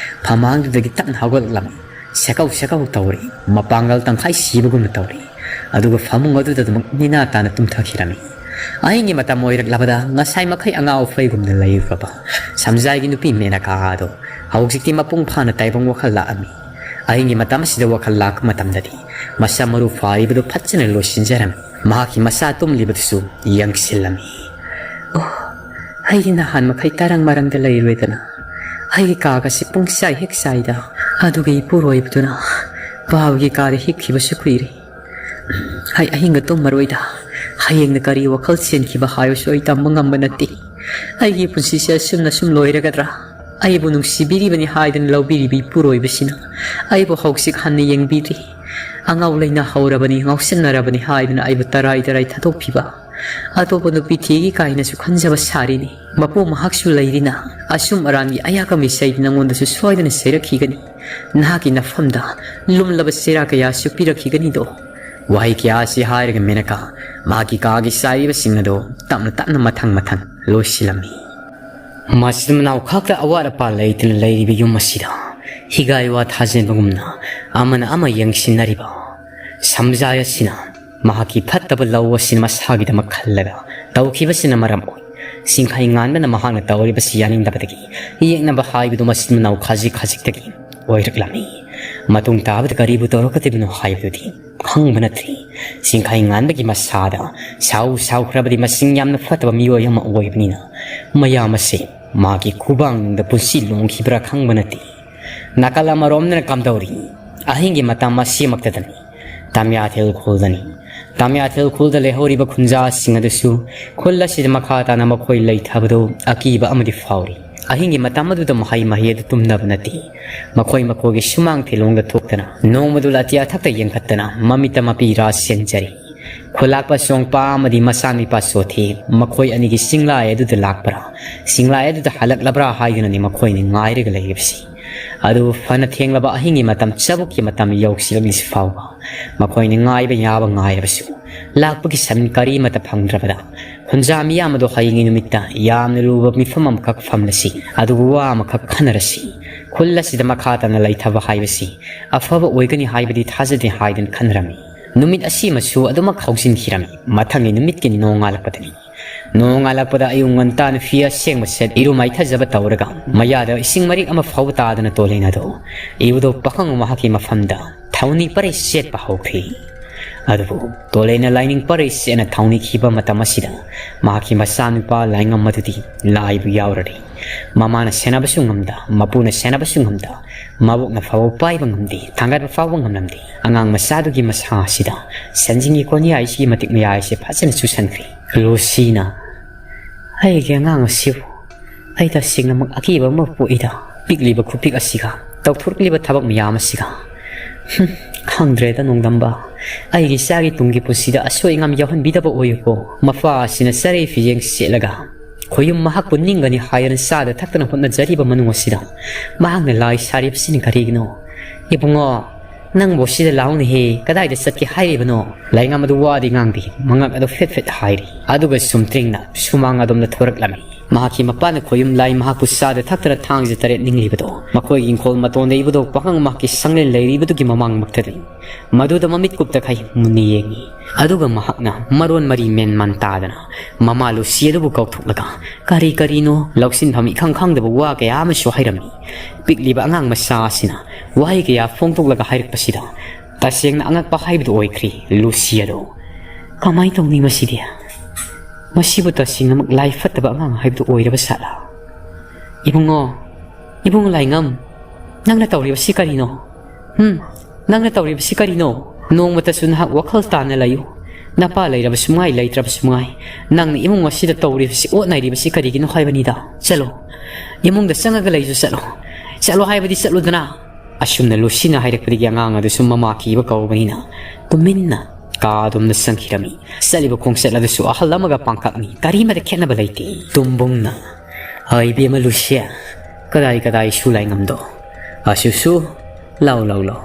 ꯐꯃꯥꯡꯗꯨꯗꯒꯤ ꯇꯞꯅ ꯍꯧꯒꯠꯂꯛꯂꯝꯃꯤ꯫ ꯁꯦꯀꯧ ꯁꯦꯀꯧ ꯇꯧꯔꯤ꯫ ꯃꯄꯥꯡꯒꯜ ꯇꯪꯈꯥꯏ ꯁꯤꯕꯒꯨꯝꯅ ꯇꯧꯔꯤ꯫ ꯑꯗꯨꯒ ꯐꯃꯨꯡ ꯑꯗꯨꯗ ꯑꯗꯨꯃꯛ ꯅꯤꯅꯥ ꯇꯥꯅ ꯇꯨꯝꯊꯈꯤꯔꯝꯃꯤ꯫ ꯑꯍꯤꯡꯒꯤ ꯃꯇꯝ ꯑꯣꯏꯔꯛꯂꯕꯗ ꯉꯁꯥꯏ ꯃꯈꯩ ꯑꯉꯥꯎ ꯑꯐꯩꯒꯨꯝꯅ ꯂꯩꯔꯨꯔꯕ ꯁꯝꯖꯥꯏꯒꯤ ꯅꯨꯄꯤ ꯃꯦꯅꯀꯥ ꯑꯗꯣ ꯍꯧꯖꯤꯛꯇꯤ ꯃꯄꯨꯡ ꯐꯥꯅ ꯇꯥꯏꯕꯪ ꯋꯥꯈꯜ ꯂꯥꯛꯑꯝꯃꯤ꯫ ꯑꯍꯤꯡꯒꯤ ꯃꯇꯝ ꯑꯁꯤꯗ ꯋꯥꯈꯜ ꯂꯥꯛꯄ ꯃꯇꯝꯗꯗꯤ ꯃꯁꯝ ꯃꯔꯨ ꯐꯥꯔꯤꯕꯗꯨ ꯐꯖꯅ ꯂꯣꯏꯁꯤꯟꯖꯔꯝꯃꯤ꯫ ꯃꯍꯥꯛꯀꯤ ꯃꯆꯥ ꯇꯨꯝꯂꯤꯕꯗꯨꯁꯨ ꯌꯦꯡꯁꯤꯜꯂꯝꯃꯤ꯫ ꯑꯣ, ꯑꯩꯗꯤ ꯅꯍꯥꯟ ꯃꯈꯩ ꯇꯔꯪ ꯃꯔꯪꯗ ꯂꯩꯔꯨꯔꯦꯗꯅ꯫ ꯑꯩꯒꯤ ꯀꯥꯒꯁꯤ ꯄꯨꯡ ꯆꯥꯏ ꯍꯦꯛ ꯆꯥꯏꯗ꯫ ꯑꯗꯨꯒ ꯏꯄꯨꯔꯣꯏꯕꯗꯨꯅ ꯄꯥꯕꯒꯤ ꯀꯥꯗ ꯍꯤꯞꯈꯤꯕꯁꯨ ꯀꯨꯏꯔꯦ꯫ ꯑꯩ ꯑꯍꯤꯡꯒ ꯇꯨꯝꯃꯔꯣꯏꯗ꯫ ꯍꯌꯦꯡꯅ ꯀꯔꯤ ꯋꯥꯈꯜ ꯆꯦꯟꯈꯤꯕ ꯍꯥꯏꯕꯁꯨ ꯑꯩ ꯇꯝꯕ ꯉꯝꯕ ꯅꯠꯇꯦ꯫ ꯑꯩꯒꯤ ꯄꯨꯟꯁꯤꯁꯦ ꯑꯁꯨꯝꯅ ꯁꯨꯝ ꯂꯣꯏꯔꯒꯗ꯭ꯔꯥ? ꯑꯩꯕꯨ ꯅꯨꯡꯁꯤꯕꯤꯔꯤꯕꯅꯤ ꯍꯥꯏꯗꯨꯅ ꯂꯧꯕꯤꯔꯤꯕ ꯏꯄꯨꯔꯣꯏꯕꯁꯤꯅ ꯑꯩꯕꯨ ꯍꯧꯖꯤꯛ ꯍꯟꯅ ꯌꯦꯡꯕꯤꯗ꯭ꯔꯤ꯫ ꯑꯉꯥꯎ ꯂꯩꯅꯥ ꯍꯧꯔꯕꯅꯤ, ꯉꯥꯎꯁꯤꯟꯅꯔꯕꯅꯤ ꯍꯥꯏꯗꯨꯅ ꯑꯩꯕꯨ ꯇꯔꯥꯏ ꯇꯔꯥꯏ ꯊꯥꯗꯣꯛꯄꯤꯕ꯫ ꯑꯇꯣꯞꯄ ꯅꯨꯄꯤ ꯊꯤꯒꯦ ꯀꯥꯏꯅꯁꯨ ꯈꯟꯖꯕ ꯁꯥꯔꯤꯅꯤ꯫ ꯃꯄꯨ ꯃꯍꯥꯛꯁꯨ ꯂꯩꯔꯤꯅ ꯑꯆꯨꯝ ꯑꯔꯥꯟꯒꯤ ꯑꯌꯥꯛꯄ ꯃꯤꯁꯩꯗꯤ ꯅꯉꯣꯟꯗꯁꯨ ꯁꯣꯏꯗꯅ ꯁꯩꯔꯛꯈꯤꯒꯅꯤ꯫ ꯅꯍꯥꯛꯀꯤ ꯅꯐꯝꯗ ꯂꯨꯝꯂꯕ ꯆꯩꯔꯥ ꯀꯌꯥꯁꯨ ꯄꯤꯔꯛꯈꯤꯒꯅꯤꯗꯣ꯫ ꯋꯥꯍꯩ ꯀꯌꯥ ꯑꯁꯤ ꯍꯥꯏꯔꯒ ꯃꯦꯅꯀꯥ ꯃꯍꯥꯛꯀꯤ ꯀꯥꯒꯤ ꯆꯥꯏꯔꯤꯕꯁꯤꯡ ꯑꯗꯨ ꯇꯞꯅ ꯇꯞꯅ ꯃꯊꯪ ꯃꯊꯪ ꯂꯣꯏꯁꯤꯜꯂꯝꯃꯤ꯫ ꯃꯆꯤꯟ ꯃꯅꯥꯎ ꯈꯛꯇ ꯑꯋꯥꯠ ꯑꯄꯥ ꯂꯩꯇꯅ ꯂꯩꯔꯤꯕ ꯌꯨꯝ ꯑꯁꯤꯗ ꯍꯤꯒꯥꯏ ꯋꯥ ꯊꯥꯖꯤꯟꯕꯒꯨꯝꯅ ꯑꯃꯅ ꯑꯃ ꯌꯦꯡꯁꯤꯟꯅꯔꯤꯕ ꯁꯝꯖꯥꯏ ꯑꯁꯤꯅ ꯃꯍꯥꯛꯀꯤ ꯐꯠꯇꯕ ꯂꯧ ꯑꯁꯤꯅ ꯃꯁꯥꯒꯤꯗꯃꯛ ꯈꯜꯂꯒ ꯇꯧꯈꯤꯕꯁꯤꯅ ꯃꯔꯝ ꯑꯣꯏ꯫ ꯆꯤꯡꯈꯩ ꯉꯥꯟꯕꯅ ꯃꯍꯥꯛꯅ ꯇꯧꯔꯤꯕꯁꯤ ꯌꯥꯅꯤꯡꯗꯕꯗꯒꯤ ꯌꯦꯛꯅꯕ ꯍꯥꯏꯕꯗꯨ ꯃꯆꯤꯟ ꯃꯅꯥꯎ ꯈꯖꯤꯛ ꯈꯖꯤꯛꯇꯒꯤ ꯑꯣꯏꯔꯛꯂꯝꯃꯤ꯫ ꯃꯇꯨꯡ ꯇꯥꯕꯗ ꯀꯔꯤꯕꯨ ꯇꯧꯔꯛꯀꯗꯣꯏꯕꯅꯣ ꯍꯥꯏꯕꯗꯨꯗꯤ ꯈꯪꯕ ꯅꯠꯇ꯭ꯔꯤ꯫ ꯆꯤꯡꯈꯩ ꯉꯥꯟꯕꯒꯤ ꯃꯁꯥꯗ ꯁꯥꯎ ꯁꯥꯎꯈ꯭ꯔꯕꯗꯤ ꯃꯁꯤꯡ ꯌꯥꯝꯅ ꯐꯠꯇꯕ ꯃꯤꯑꯣꯏ ꯑꯃ ꯑꯣꯏꯕꯅꯤꯅ ꯃꯌꯥꯝ ꯑꯁꯤ ꯃꯥꯒꯤ ꯈꯨꯕꯥꯡꯅꯨꯡꯗ ꯄꯨꯟꯁꯤ ꯂꯣꯡꯈꯤꯕ꯭ꯔꯥ ꯈꯪꯕ ꯅꯠꯇꯦ꯫ ꯅꯥꯀꯜ ꯑꯃꯔꯣꯝꯗꯅ ꯀꯝꯗꯧꯔꯤ? ꯑꯍꯤꯡꯒꯤ ꯃꯇꯝ ꯑꯁꯤꯃꯛꯇꯗꯅꯤ꯫ ꯇꯝꯌꯥꯊꯦꯜ ꯈꯨꯜꯗꯅꯤ꯫ ꯇꯥꯃꯤꯌꯥꯊꯦꯜ ꯈꯨꯜꯗ ꯂꯩꯍꯧꯔꯤꯕ ꯈꯨꯟꯖꯥꯁꯤꯡ ꯑꯗꯨꯁꯨ ꯈꯨꯜ ꯑꯁꯤꯗ ꯃꯈꯥ ꯇꯥꯅ ꯃꯈꯣꯏ ꯂꯩꯊꯕꯗꯨ ꯑꯀꯤꯕ ꯑꯃꯗꯤ ꯐꯥꯎꯔꯤ꯫ ꯑꯍꯤꯡꯒꯤ ꯃꯇꯝ ꯑꯗꯨꯗ ꯃꯍꯩ ꯃꯍꯩ ꯑꯗꯨ ꯇꯨꯝꯅꯕ ꯅꯠꯇꯦ꯫ ꯃꯈꯣꯏ ꯃꯈꯣꯏꯒꯤ ꯁꯨꯃꯥꯡ ꯊꯤꯂꯣꯡꯗ ꯊꯣꯛꯇꯅ ꯅꯣꯡꯃꯗꯨ ꯑꯇꯤꯌꯥ ꯊꯛꯇ ꯌꯦꯡꯈꯠꯇꯅ ꯃꯃꯤꯠꯇ ꯃꯄꯤ ꯔꯥ ꯁꯦꯟꯖꯔꯤ꯫ ꯈꯨꯂꯥꯛꯄ ꯁꯣꯡꯄꯥ ꯑꯃꯗꯤ ꯃꯆꯥꯅꯨꯄꯥ ꯁꯣꯊꯤ ꯃꯈꯣꯏ ꯑꯅꯤꯒꯤ ꯆꯤꯡꯂꯥꯏ ꯑꯗꯨꯗ ꯂꯥꯛꯄ꯭ꯔꯥ, ꯆꯤꯡꯂꯥꯏ ꯑꯗꯨꯗ ꯍꯜꯂꯛꯂꯕ꯭ꯔꯥ ꯍꯥꯏꯗꯨꯅꯅꯤ ꯃꯈꯣꯏꯅ ꯉꯥꯏꯔꯒ ꯂꯩꯔꯤꯕꯁꯤ꯫ ꯑꯗꯨꯕꯨ ꯐꯅ ꯊꯦꯡꯂꯕ ꯑꯍꯤꯡꯒꯤ ꯃꯇꯝ, ꯆꯥꯕꯨꯛꯀꯤ ꯃꯇꯝ ꯌꯧꯁꯤꯜꯂꯛꯂꯤꯁꯤ ꯐꯥꯎꯕ ꯃꯈꯣꯏꯅ ꯉꯥꯏꯕ ꯌꯥꯕ ꯉꯥꯏꯔꯕꯁꯨ ꯂꯥꯛꯄꯒꯤ ꯁꯃꯤꯟ ꯀꯔꯤꯃꯠꯇ ꯐꯪꯗ꯭ꯔꯕꯗ, ꯈꯨꯟꯖꯥ ꯃꯤꯌꯥꯝ ꯑꯗꯣ ꯍꯌꯦꯡꯒꯤ ꯅꯨꯃꯤꯠꯇ ꯌꯥꯝꯅ ꯂꯨꯕ ꯃꯤꯐꯝ ꯑꯃꯈꯛ ꯐꯝꯂꯁꯤ, ꯑꯗꯨꯒ ꯋꯥ ꯑꯃꯈꯛ ꯈꯟꯅꯔꯁꯤ꯫ ꯈꯨꯜ ꯑꯁꯤꯗ ꯃꯈꯥ ꯇꯥꯅ ꯂꯩꯊꯕ ꯍꯥꯏꯕꯁꯤ ꯑꯐꯕ ꯑꯣꯏꯒꯅꯤ ꯍꯥꯏꯕꯗꯤ ꯊꯥꯖꯗꯦ ꯍꯥꯏꯗꯨꯅ ꯈꯟꯅꯔꯝꯃꯤ꯫ ꯅꯨꯃꯤꯠ ꯑꯁꯤꯃꯁꯨ ꯑꯗꯨꯃꯛ ꯍꯧꯖꯤꯟꯈꯤꯔꯝꯃꯤ꯫ ꯃꯊꯪꯒꯤ ꯅꯨꯃꯤꯠꯀꯤ ꯅꯣꯡꯉꯥꯜꯂꯛꯄꯗꯅꯤ꯫ ꯅꯣꯡꯉꯥꯜꯂꯛꯄꯗ ꯑꯌꯨꯛ ꯉꯟꯇꯥꯅ ꯐꯤ ꯑꯁꯦꯡꯕ ꯁꯦꯠ, ꯏꯔꯨ ꯃꯥꯏꯊꯖꯕ ꯇꯧꯔꯒ ꯃꯌꯥꯗ ꯏꯁꯤꯡ ꯃꯔꯤꯛ ꯑꯃ ꯐꯥꯎꯕ ꯇꯥꯗꯅ ꯇꯣꯂꯦꯟ ꯑꯗꯣ ꯏꯕꯨꯙꯧ ꯄꯥꯈꯪ ꯃꯍꯥꯛꯀꯤ ꯃꯐꯝꯗ ꯊꯧꯅꯤ ꯄꯔꯩ ꯆꯦꯠꯄ ꯍꯧꯈꯤ꯫ ꯑꯗꯨꯕꯨ ꯇꯣꯂꯦꯟꯅ ꯂꯥꯏꯅꯤꯡ ꯄꯔꯩ ꯆꯦꯠꯅ ꯊꯧꯅꯤꯈꯤꯕ ꯃꯇꯝ ꯑꯁꯤꯗ ꯃꯍꯥꯛꯀꯤ ꯃꯆꯥꯅꯨꯄꯥ ꯂꯥꯏꯉꯝ ꯑꯗꯨꯗꯤ ꯂꯥꯏꯕꯨ ꯌꯥꯎꯔꯔꯤ꯫ ꯃꯃꯥꯅ ꯁꯦꯟꯅꯕꯁꯨ ꯉꯝꯗ, ꯃꯄꯨꯅ ꯁꯦꯟꯅꯕꯁꯨ ꯉꯝꯗ, ꯃꯕꯣꯛꯅ ꯐꯥꯎꯕ ꯄꯥꯏꯕ ꯉꯝꯗꯦ, ꯊꯥꯡꯒꯠꯄ ꯐꯥꯎꯕ ꯉꯝꯂꯝꯗꯦ꯫ ꯑꯉꯥꯡ ꯃꯆꯥꯗꯨꯒꯤ ꯃꯁꯥ ꯑꯁꯤꯗ ꯁꯟꯖꯤꯡꯒꯤ ꯀꯣꯟꯌꯥꯏꯁꯤꯒꯤ ꯃꯇꯤꯛ ꯃꯌꯥꯏꯁꯦ ꯐꯖꯅ ꯆꯨꯁꯟꯈ꯭ꯔꯦ꯫ ꯂꯨꯁꯤꯅ, "ꯑꯩꯒꯤ ꯑꯉꯥꯡ ꯑꯁꯤꯕꯨ ꯑꯩ ꯇꯁꯦꯡꯅꯃꯛ ꯑꯀꯤꯕ ꯑꯃ ꯄꯣꯛꯏꯗ꯫ ꯄꯤꯛꯂꯤꯕ ꯈꯨꯄꯤꯛ ꯑꯁꯤꯒ, ꯇꯧꯊꯣꯔꯛꯂꯤꯕ ꯊꯕꯛ ꯃꯌꯥꯝ ꯑꯁꯤꯒ꯫ ꯍꯨꯝ, ꯈꯪꯗ꯭ꯔꯦꯗ ꯅꯣꯡꯗꯝꯕ꯫ ꯑꯩꯒꯤ ꯏꯆꯥꯒꯤ ꯇꯨꯡꯒꯤ ꯄꯨꯟꯁꯤꯗ ꯑꯁꯣꯏ ꯑꯉꯥꯝ ꯌꯥꯎꯍꯟꯕꯤꯗꯕ ꯑꯣꯏꯌꯨꯀꯣ꯫" ꯃꯄꯥ ꯑꯁꯤꯅ ꯆꯔꯩ ꯐꯤꯖꯦꯡ ꯁꯦꯠꯂꯒ ꯈꯣꯌꯨꯝ ꯃꯍꯥꯛꯄꯨ ꯅꯤꯡꯒꯅꯤ ꯍꯥꯏꯗꯅ ꯆꯥꯗ ꯊꯛꯇꯅ ꯍꯣꯠꯅꯖꯔꯤꯕ ꯃꯅꯨꯡ ꯑꯁꯤꯗ ꯃꯍꯥꯛꯅ ꯂꯥꯏ ꯁꯥꯔꯤꯕꯁꯤꯅ ꯀꯔꯤꯒꯤꯅꯣ? "ꯏꯕꯨꯡꯉꯣ, ꯅꯪꯕꯨ ꯁꯤꯗ ꯂꯥꯛꯎꯅꯦꯍꯦ, ꯀꯗꯥꯏꯗ ꯆꯠꯀꯦ ꯍꯥꯏꯔꯤꯕꯅꯣ?" ꯂꯥꯏꯉꯝ ꯑꯗꯨ ꯋꯥꯗꯤ ꯉꯥꯡꯗꯦ, ꯃꯉꯛ ꯑꯗꯨ ꯐꯦꯠ ꯐꯦꯠ ꯍꯥꯏꯔꯤ꯫ ꯑꯗꯨꯒ ꯁꯨꯝꯇ꯭ꯔꯤꯡꯅ ꯁꯨꯃꯥꯡ ꯑꯗꯣꯝꯗ ꯊꯣꯔꯛꯂꯝꯃꯤ꯫ ꯃꯍꯥꯛꯀꯤ ꯃꯄꯥꯅ ꯈꯣꯌꯨꯝ ꯂꯥꯏ ꯃꯍꯥꯛꯄꯨ ꯆꯥꯗ ꯊꯛꯇꯅ ꯊꯥꯡꯖ ꯇꯔꯦꯠ ꯅꯤꯡꯂꯤꯕꯗꯣ ꯃꯈꯣꯏꯒꯤ ꯏꯪꯈꯣꯜ ꯃꯇꯣꯟꯗ ꯏꯕꯨꯙꯧ ꯄꯥꯈꯪ ꯃꯍꯥꯛꯀꯤ ꯁꯪꯂꯦꯟ ꯂꯩꯔꯤꯕꯗꯨꯒꯤ ꯃꯃꯥꯡꯃꯛꯇꯗꯤ ꯃꯗꯨꯗ ꯃꯃꯤꯠ ꯀꯨꯞꯇ ꯈꯩ ꯃꯨꯟꯅ ꯌꯦꯡꯉꯤ꯫ ꯑꯗꯨꯒ ꯃꯍꯥꯛꯅ ꯃꯔꯣꯟ ꯃꯔꯤ ꯃꯦꯟ ꯃꯥꯟ ꯇꯥꯗꯅ ꯃꯃꯥ ꯂꯨꯁꯤ ꯑꯗꯨꯕꯨ ꯀꯧꯊꯣꯛꯂꯒ ꯀꯔꯤ ꯀꯔꯤꯅꯣ ꯂꯧꯁꯤꯟꯐꯝ ꯏꯈꯪ ꯈꯪꯗꯕ ꯋꯥ ꯀꯌꯥ ꯑꯃꯁꯨ ꯍꯥꯏꯔꯝꯃꯤ꯫ ꯄꯤꯛꯂꯤꯕ ꯑꯉꯥꯡ ꯃꯆꯥ ꯑꯁꯤꯅ ꯋꯥꯍꯩ ꯀꯌꯥ ꯐꯣꯡꯗꯣꯛꯂꯒ ꯍꯥꯏꯔꯛꯄꯁꯤꯗ ꯇꯁꯦꯡꯅ ꯑꯉꯛꯄ ꯍꯥꯏꯕꯗꯨ ꯑꯣꯏꯈ꯭ꯔꯦ ꯂꯨꯁꯤ ꯑꯗꯣ꯫ "ꯀꯃꯥꯏꯅ ꯇꯧꯅꯤ ꯃꯁꯤꯗꯤ? ꯃꯁꯤꯕꯨ ꯇꯁꯦꯡꯅꯃꯛ ꯂꯥꯏ ꯐꯠꯇꯕ ꯑꯉꯥꯡ ꯍꯥꯏꯕꯗꯨ ꯑꯣꯏꯔꯕ ꯁꯥꯠꯂ? ꯏꯕꯨꯡꯉꯣ, ꯏꯕꯨꯡꯉꯣ ꯂꯥꯏꯉꯝ, ꯅꯪꯅ ꯇꯧꯔꯤꯕꯁꯤ ꯀꯔꯤꯅꯣ? ꯍꯨꯝ, ꯅꯪꯅ ꯇꯧꯔꯤꯕꯁꯤ ꯀꯔꯤꯅꯣ? ꯅꯣꯡꯃꯇꯁꯨ ꯅꯍꯥꯛ ꯋꯥꯈꯜ ꯇꯥꯅ ꯂꯩꯌꯨ꯫ ꯅꯄꯥ ꯂꯩꯔꯕꯁꯨ ꯉꯥꯏ, ꯂꯩꯇ꯭ꯔꯕꯁꯨ ꯉꯥꯏ, ꯅꯪꯅ ꯏꯃꯨꯡ ꯑꯁꯤꯗ ꯇꯧꯔꯤꯕꯁꯤ, ꯑꯣꯠꯅꯔꯤꯕꯁꯤ ꯀꯔꯤꯒꯤꯅꯣ ꯍꯥꯏꯕꯅꯤꯗ? ꯆꯠꯂꯣ, ꯏꯃꯨꯡꯗ ꯆꯪꯉꯒ ꯂꯩꯁꯨ ꯆꯠꯂꯣ, ꯆꯠꯂꯣ ꯍꯥꯏꯕꯗꯤ ꯆꯠꯂꯨꯗꯅ꯫ ꯑꯁꯨꯝꯅ ꯂꯨꯁꯤꯅ ꯍꯥꯏꯔꯛꯄꯗꯒꯤ ꯑꯉꯥꯡ ꯑꯗꯨꯁꯨ ꯃꯃꯥ ꯀꯤꯕ ꯀꯧꯕꯅꯤꯅ ꯇꯨꯃꯤꯟꯅ ꯀꯥ ꯑꯗꯣꯝꯗ ꯆꯪꯈꯤꯔꯝꯃꯤ꯫ ꯆꯠꯂꯤꯕ ꯈꯣꯡꯆꯠ ꯑꯗꯨꯁꯨ ꯑꯍꯜ ꯑꯃꯒ ꯄꯥꯡꯈꯛꯅꯤ, ꯀꯔꯤꯃꯗ ꯈꯦꯠꯅꯕ ꯂꯩꯇꯦ꯫ ꯇꯨꯝꯕꯨꯡꯅ, "ꯑ, ꯏꯕꯦꯝꯃ ꯂꯨꯁꯤ, ꯀꯗꯥꯏ ꯀꯗꯥꯏ ꯁꯨ ꯂꯥꯏ ꯉꯝꯗꯣ? ꯑꯁꯨꯁꯨ, ꯂꯥꯎ, ꯂꯥꯎ, ꯂꯥꯎ꯫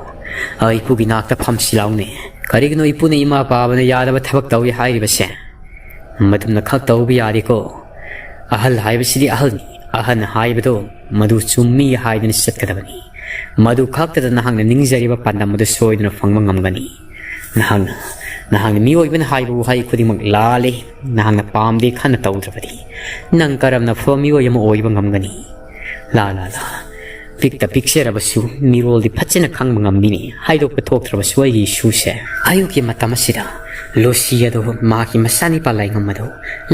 ꯑ, ꯏꯄꯨꯒꯤ ꯅꯥꯛꯇ ꯐꯝꯁꯤ ꯂꯥꯎꯅꯦ꯫ ꯀꯔꯤꯒꯤꯅꯣ ꯏꯄꯨꯅ ꯏꯃꯥ ꯄꯥꯕꯅ ꯌꯥꯗꯕ ꯊꯕꯛ ꯇꯧꯏ ꯍꯥꯏꯔꯤꯕꯁꯦ? ꯃꯗꯨꯝꯅ ꯈꯛ ꯇꯧꯕ ꯌꯥꯗꯦꯀꯣ꯫ ꯑꯍꯜ ꯍꯥꯏꯕꯁꯤꯗꯤ ꯑꯍꯜꯅꯤ꯫ ꯑꯍꯜꯅ ꯍꯥꯏꯕꯗꯣ ꯃꯗꯨ ꯆꯨꯝꯃꯤ ꯍꯥꯏꯗꯨꯅ ꯆꯠꯀꯗꯕꯅꯤ꯫ ꯃꯗꯨ ꯈꯛꯇꯗ ꯅꯍꯥꯛꯅ ꯅꯤꯡꯖꯔꯤꯕ ꯄꯥꯟꯗꯝ ꯑꯗꯨ ꯁꯣꯏꯗꯅ ꯐꯪꯕ ꯉꯝꯒꯅꯤ꯫ ꯅꯍꯥꯛꯅ, ꯅꯍꯥꯛꯅ ꯃꯤꯑꯣꯏꯕꯅ ꯍꯥꯏꯕ ꯋꯥꯍꯩ ꯈꯨꯗꯤꯡꯃꯛ ꯂꯥꯜꯂꯤ꯫ ꯅꯍꯥꯛꯅ ꯄꯥꯝꯗꯦ ꯈꯟꯅ ꯇꯧꯗ꯭ꯔꯕꯗꯤ ꯅꯪ ꯀꯔꯝꯅ ꯑꯐꯕ ꯃꯤꯑꯣꯏ ꯑꯃ ꯑꯣꯏꯕ ꯉꯝꯒꯅꯤ?" ꯂꯥ, ꯂꯥ, ꯂꯥ꯫ ꯄꯤꯛꯇ ꯄꯤꯛꯆꯔꯕꯁꯨ ꯃꯤꯔꯣꯜꯗꯤ ꯐꯖꯅ ꯈꯪꯕ ꯉꯝꯃꯤꯅꯦ꯫ ꯍꯥꯏꯗꯣꯛꯄ ꯊꯣꯛꯇ꯭ꯔꯕꯁꯨ ꯑꯩꯒꯤ ꯏꯁꯨꯁꯦ꯫ ꯑꯌꯨꯛꯀꯤ ꯃꯇꯝ ꯑꯁꯤꯗ ꯂꯨꯁꯤ ꯑꯗꯨ ꯃꯍꯥꯛꯀꯤ ꯃꯆꯥꯅꯤꯄꯥ ꯂꯥꯏꯉꯝ ꯑꯗꯨ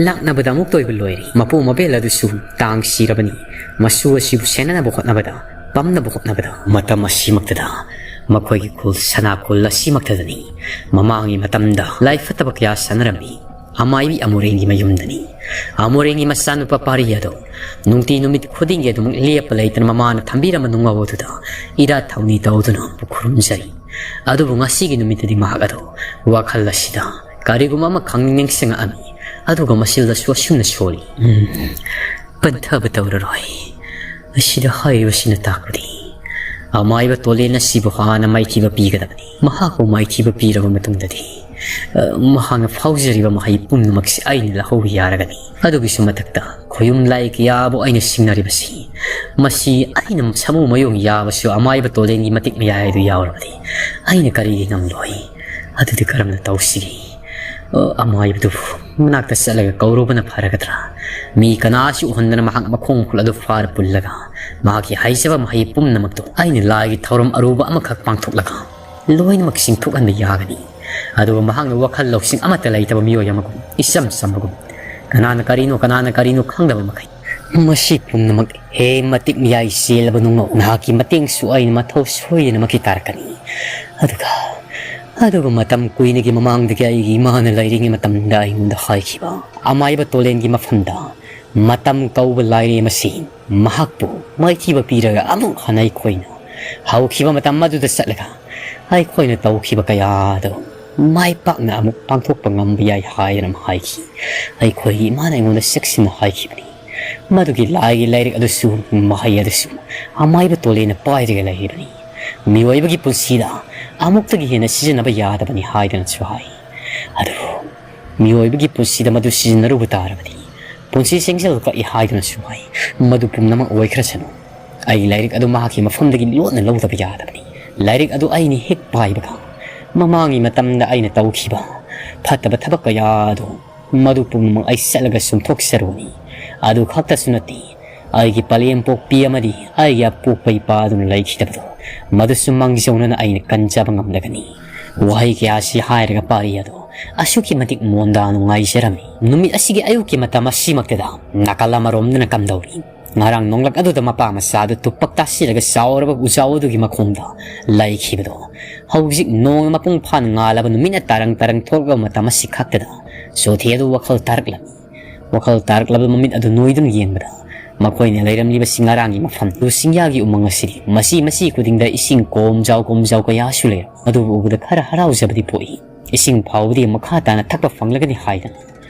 ꯂꯥꯛꯅꯕꯗ ꯑꯃꯨꯛꯇ ꯑꯣꯏꯕ ꯂꯣꯏꯔꯦ꯫ ꯃꯄꯨ ꯃꯕꯦꯜ ꯑꯗꯨꯁꯨ ꯇꯥꯡ ꯁꯤꯔꯕꯅꯤ꯫ ꯃꯆꯨ ꯑꯁꯤꯕꯨ ꯁꯦꯟꯅꯅꯕ ꯍꯣꯠꯅꯕꯗ, ꯄꯝꯅꯕ ꯍꯣꯠꯅꯕꯗ ꯃꯇꯝ ꯑꯁꯤꯃꯛꯇꯗ ꯃꯈꯣꯏꯒꯤ ꯈꯨꯜ ꯁꯅꯥ ꯈꯨꯜ ꯑꯁꯤꯃꯛꯇꯗꯅꯤ꯫ ꯃꯃꯥꯡꯒꯤ ꯃꯇꯝꯗ ꯂꯥꯏ ꯐꯠꯇꯕ ꯀꯌꯥ ꯁꯥꯟꯅꯔꯝꯃꯤ꯫ ꯑꯃꯥꯏꯕꯤ ꯑꯃꯨꯔꯦꯟꯒꯤ ꯃꯌꯨꯝꯗꯅꯤ꯫ ꯑꯃꯨꯔꯦꯟꯒꯤ ꯃꯆꯥꯅꯨꯄꯥ ꯄꯥꯔꯤ ꯑꯗꯣ ꯅꯨꯡꯇꯤ ꯅꯨꯃꯤꯠ ꯈꯨꯗꯤꯡꯒꯤ ꯑꯗꯨꯃꯛ ꯂꯦꯞꯄ ꯂꯩꯇꯅ ꯃꯃꯥꯅ ꯊꯝꯕꯤꯔꯝꯕ ꯅꯨꯡꯉꯧ ꯑꯗꯨꯗ ꯏꯔꯥꯠ ꯊꯧꯅꯤ ꯇꯧꯗꯨꯅ ꯈꯨꯔꯨꯝꯖꯔꯤ꯫ ꯑꯗꯨꯕꯨ ꯉꯁꯤꯒꯤ ꯅꯨꯃꯤꯠꯇꯗꯤ ꯃꯍꯥꯛ ꯑꯗꯣ ꯋꯥꯈꯜ ꯑꯁꯤꯗ ꯀꯔꯤꯒꯨꯝꯕ ꯑꯃ ꯈꯪꯅꯤꯡ ꯅꯤꯡꯁꯤꯡꯉꯛꯑꯝꯃꯤ꯫ ꯑꯗꯨꯒ ꯃꯁꯤꯗꯁꯨ ꯑꯁꯨꯝꯅ ꯁꯣꯜꯂꯤ꯫ ꯎꯝ, ꯄꯟꯊꯕ ꯇꯧꯔꯔꯣꯏ꯫ ꯑꯁꯤꯗ ꯍꯥꯏꯔꯤꯕꯁꯤꯅ ꯇꯥꯛꯄꯗꯤ ꯑꯃꯥꯏꯕ ꯇꯣꯂꯦꯟ ꯑꯁꯤꯕꯨ ꯍꯥꯟꯅ ꯃꯥꯏꯊꯤꯕ ꯄꯤꯒꯗꯕꯅꯤ꯫ ꯃꯍꯥꯛꯄꯨ ꯃꯥꯏꯊꯤꯕ ꯄꯤꯔꯕ ꯃꯇꯨꯡꯗꯗꯤ, ꯑ, ꯃꯍꯥꯛꯅ ꯐꯥꯎꯖꯔꯤꯕ ꯃꯍꯩ ꯄꯨꯝꯅꯃꯛꯁꯤ ꯑꯩꯅ ꯂꯧꯍꯧꯕ ꯌꯥꯔꯒꯅꯤ꯫ ꯑꯗꯨꯒꯤꯁꯨ ꯃꯊꯛꯇ ꯈꯣꯌꯨꯝ ꯂꯥꯏ ꯀꯌꯥꯕꯨ ꯑꯩꯅ ꯁꯤꯡꯅꯔꯤꯕꯁꯤ, ꯃꯁꯤ ꯑꯩꯅ ꯁꯥꯃꯨ ꯃꯌꯣꯡ ꯌꯥꯕꯁꯨ ꯑꯃꯥꯏꯕ ꯇꯣꯂꯦꯟꯒꯤ ꯃꯇꯤꯛ ꯃꯌꯥꯏ ꯑꯗꯨ ꯌꯥꯎꯔꯕꯗꯤ ꯑꯩꯅ ꯀꯔꯤꯒꯤ ꯉꯝꯂꯣꯏ? ꯑꯗꯨꯗꯤ ꯀꯔꯝꯅ ꯇꯧꯁꯤꯒꯦ? ꯑ, ꯑꯃꯥꯏꯕꯗꯨꯕꯨ ꯃꯅꯥꯛꯇ ꯆꯠꯂꯒ ꯀꯧꯔꯨꯕꯅ ꯐꯔꯒꯗ꯭ꯔꯥ? ꯃꯤ ꯀꯅꯥꯁꯨ ꯎꯍꯟꯗꯅ ꯃꯍꯥꯛ ꯃꯈꯣꯡ ꯃꯈꯨꯠ ꯑꯗꯨ ꯐꯥꯔ ꯄꯨꯜꯂꯒ ꯃꯍꯥꯛꯀꯤ ꯍꯩꯖꯕ ꯃꯍꯩ ꯄꯨꯝꯅꯃꯛꯇꯨ ꯑꯩꯅ ꯂꯥꯏꯒꯤ ꯊꯧꯔꯝ ꯑꯔꯨꯕ ꯑꯃꯈꯛ ꯄꯥꯡꯊꯣꯛꯂꯒ ꯂꯣꯏꯅꯃꯛ ꯆꯤꯡꯊꯣꯛꯍꯟꯕ ꯌꯥꯒꯅꯤ꯫ ꯑꯗꯨꯕꯨ ꯃꯍꯥꯛꯅ ꯋꯥꯈꯜ ꯂꯧꯁꯤꯡ ꯑꯃꯠꯇ ꯂꯩꯇꯕ ꯃꯤꯑꯣꯏ ꯑꯃꯒꯨꯝ, ꯏꯆꯝ ꯆꯝꯕꯒꯨꯝ, ꯀꯅꯥꯅ ꯀꯔꯤꯅꯣ, ꯀꯅꯥꯅ ꯀꯔꯤꯅꯣ ꯈꯪꯗꯕ ꯃꯈꯩ, ꯃꯁꯤ ꯄꯨꯝꯅꯃꯛ ꯍꯦ ꯃꯇꯤꯛ ꯃꯌꯥꯏ ꯆꯦꯜꯂꯕ ꯅꯨꯡꯉꯧ, ꯅꯍꯥꯛꯀꯤ ꯃꯇꯦꯡꯁꯨ ꯑꯩꯅ ꯃꯊꯧ ꯁꯣꯏꯗꯅꯃꯛꯀꯤ ꯇꯥꯔꯛꯀꯅꯤ꯫ ꯑꯗꯨꯒ ꯑꯗꯨꯒ ꯃꯇꯝ ꯀꯨꯏꯅꯒꯤ ꯃꯃꯥꯡꯗꯒꯤ ꯑꯩꯒꯤ ꯏꯃꯥꯅ ꯂꯩꯔꯤꯉꯩ ꯃꯇꯝꯗ ꯑꯩꯉꯣꯟꯗ ꯍꯥꯏꯈꯤꯕ, ꯑꯃꯥꯏꯕ ꯇꯣꯂꯦꯟꯒꯤ ꯃꯐꯝꯗ ꯃꯇꯝ ꯀꯧꯕ ꯂꯥꯏꯔꯦꯝ ꯑꯁꯤ ꯃꯍꯥꯛꯄꯨ ꯃꯥꯏꯊꯤꯕ ꯄꯤꯔꯒ ꯑꯃꯨꯛ ꯍꯟꯅ ꯑꯩꯈꯣꯏꯅ ꯍꯧꯈꯤꯕ ꯃꯇꯝ ꯑꯗꯨꯗ ꯆꯠꯂꯒ ꯑꯩꯈꯣꯏꯅ ꯇꯧꯈꯤꯕ ꯀꯌꯥꯗꯣ ꯃꯥꯏ ꯄꯥꯛꯅ ꯑꯃꯨꯛ ꯄꯥꯡꯊꯣꯛꯄ ꯉꯝꯕ ꯌꯥꯏ ꯍꯥꯏꯗꯨꯅ ꯍꯥꯏꯈꯤ꯫ ꯑꯩꯈꯣꯏꯒꯤ ꯏꯃꯥꯅ ꯑꯩꯉꯣꯟꯗ ꯆꯦꯛꯁꯤꯟꯅ ꯍꯥꯏꯈꯤꯕꯅꯤ꯫ ꯃꯗꯨꯒꯤ ꯂꯥꯏꯒꯤ ꯂꯥꯏꯔꯤꯛ ꯑꯗꯨꯁꯨ, ꯃꯍꯩ ꯑꯗꯨꯁꯨ ꯑꯃꯥꯏꯕ ꯇꯣꯂꯦꯟꯅ ꯄꯥꯏꯔꯒ ꯂꯩꯔꯤꯕꯅꯤ꯫ ꯃꯤꯑꯣꯏꯕꯒꯤ ꯄꯨꯟꯁꯤꯗ ꯑꯃꯨꯛꯇꯒꯤ ꯍꯦꯟꯅ ꯁꯤꯖꯤꯟꯅꯕ ꯌꯥꯗꯕꯅꯤ ꯍꯥꯏꯗꯨꯅꯁꯨ ꯍꯥꯏ꯫ ꯑꯗꯨꯕꯨ ꯃꯤꯑꯣꯏꯕꯒꯤ ꯄꯨꯟꯁꯤꯗ ꯃꯗꯨ ꯁꯤꯖꯤꯟꯅꯔꯨꯕ ꯇꯥꯔꯕꯗꯤ ꯄꯨꯟꯁꯤ ꯆꯦꯡꯖꯦꯜ ꯀꯛꯏ ꯍꯥꯏꯗꯨꯅꯁꯨ ꯍꯥꯏ꯫ ꯃꯗꯨ ꯄꯨꯝꯅꯃꯛ ꯑꯣꯏꯈ꯭ꯔꯁꯅꯨ꯫ ꯑꯩ ꯂꯥꯏꯔꯤꯛ ꯑꯗꯨ ꯃꯍꯥꯛꯀꯤ ꯃꯐꯝꯗꯒꯤ ꯂꯣꯠꯅ ꯂꯧꯗꯕ ꯌꯥꯗꯕꯅꯤ꯫ ꯂꯥꯏꯔꯤꯛ ꯑꯗꯨ ꯑꯩꯅ ꯍꯦꯛ ꯄꯥꯏꯕꯒ ꯃꯃꯥꯡꯒꯤ ꯃꯇꯝꯗ ꯑꯩꯅ ꯇꯧꯈꯤꯕ ꯐꯠꯇꯕ ꯊꯕꯛ ꯀꯌꯥ ꯑꯗꯨ, ꯃꯗꯨ ꯄꯨꯝꯅꯃꯛ ꯑꯩ ꯆꯠꯂꯒ ꯆꯨꯝꯊꯣꯛꯆꯔꯨꯅꯤ꯫ ꯑꯗꯨ ꯈꯛꯇꯁꯨ ꯅꯠꯇꯦ, ꯑꯩꯒꯤ ꯄꯂꯦꯝ ꯄꯣꯛꯄꯤ ꯑꯃꯗꯤ ꯑꯩꯒꯤ ꯑꯄꯣꯛꯄ ꯏꯄꯥ ꯑꯗꯨꯅ ꯂꯩꯈꯤꯗꯕꯗꯣ, ꯃꯗꯨꯁꯨ ꯃꯥꯡꯖꯧꯅꯅ ꯑꯩꯅ ꯀꯟꯖꯕ ꯉꯝꯂꯒꯅꯤ꯫ ꯋꯥꯍꯩ ꯀꯌꯥ ꯑꯁꯤ ꯍꯥꯏꯔꯒ ꯄꯥꯔꯤ ꯑꯗꯣ ꯑꯁꯨꯛꯀꯤ ꯃꯇꯤꯛ ꯃꯣꯟꯗꯥ ꯅꯨꯡꯉꯥꯏꯖꯔꯝꯃꯤ꯫ ꯅꯨꯃꯤꯠ ꯑꯁꯤꯒꯤ ꯑꯌꯨꯛꯀꯤ ꯃꯇꯝ ꯑꯁꯤꯃꯛꯇꯗ ꯅꯥꯀꯜ ꯑꯃꯔꯣꯝꯗꯅ ꯀꯝꯗꯧꯔꯤ? ꯉꯔꯥꯡ ꯅꯣꯡꯂꯛ ꯑꯗꯨꯗ ꯃꯄꯥ ꯃꯆꯥꯗꯨ ꯇꯨꯞꯄꯛ ꯇꯥꯁꯤꯜꯂꯒ ꯆꯥꯎꯔꯕ ꯎꯖꯥꯎ ꯑꯗꯨꯒꯤ ꯃꯈꯣꯡꯗ ꯂꯩꯈꯤꯕꯗꯣ, ꯍꯧꯖꯤꯛ ꯅꯣꯡꯃ ꯃꯄꯨꯡ ꯐꯥꯅ ꯉꯥꯜꯂꯕ ꯅꯨꯃꯤꯠꯅ ꯇꯥꯔꯪ ꯇꯥꯔꯪ ꯊꯣꯛꯂꯛꯂꯕ ꯃꯇꯝ ꯑꯁꯤ ꯈꯛꯇꯗ ꯆꯣꯊꯦ ꯑꯗꯨ ꯋꯥꯈꯜ ꯇꯥꯔꯛꯂꯝꯃꯤ꯫ ꯋꯥꯈꯜ ꯇꯥꯔꯛꯂꯕ ꯃꯃꯤꯠ ꯑꯗꯨ ꯅꯣꯏꯗꯨꯅ ꯌꯦꯡꯕꯗ, ꯃꯈꯣꯏꯅ ꯂꯩꯔꯝꯂꯤꯕꯁꯤ ꯉꯔꯥꯡꯒꯤ ꯃꯐꯝ ꯑꯗꯨ, ꯆꯤꯡꯌꯥꯒꯤ ꯎꯃꯪ ꯑꯁꯤꯗꯤ ꯃꯁꯤ ꯃꯁꯤ ꯈꯨꯗꯤꯡꯗ ꯏꯁꯤꯡ ꯀꯣꯝꯖꯥꯎ ꯀꯣꯝꯖꯥꯎ ꯀꯌꯥꯁꯨ ꯂꯩꯔꯝꯃꯤ꯫ ꯑꯗꯨꯕꯨ ꯎꯕꯗ ꯈꯔ ꯍꯔꯥꯎꯖꯕꯗꯤ ꯄꯣꯛꯏ꯫ ꯏꯁꯤꯡ ꯐꯥꯎꯕꯗꯤ ꯃꯈꯥ ꯇꯥꯅ ꯊꯛꯄ ꯐꯪꯂꯒꯅꯤ ꯍꯥꯏꯗꯅ꯫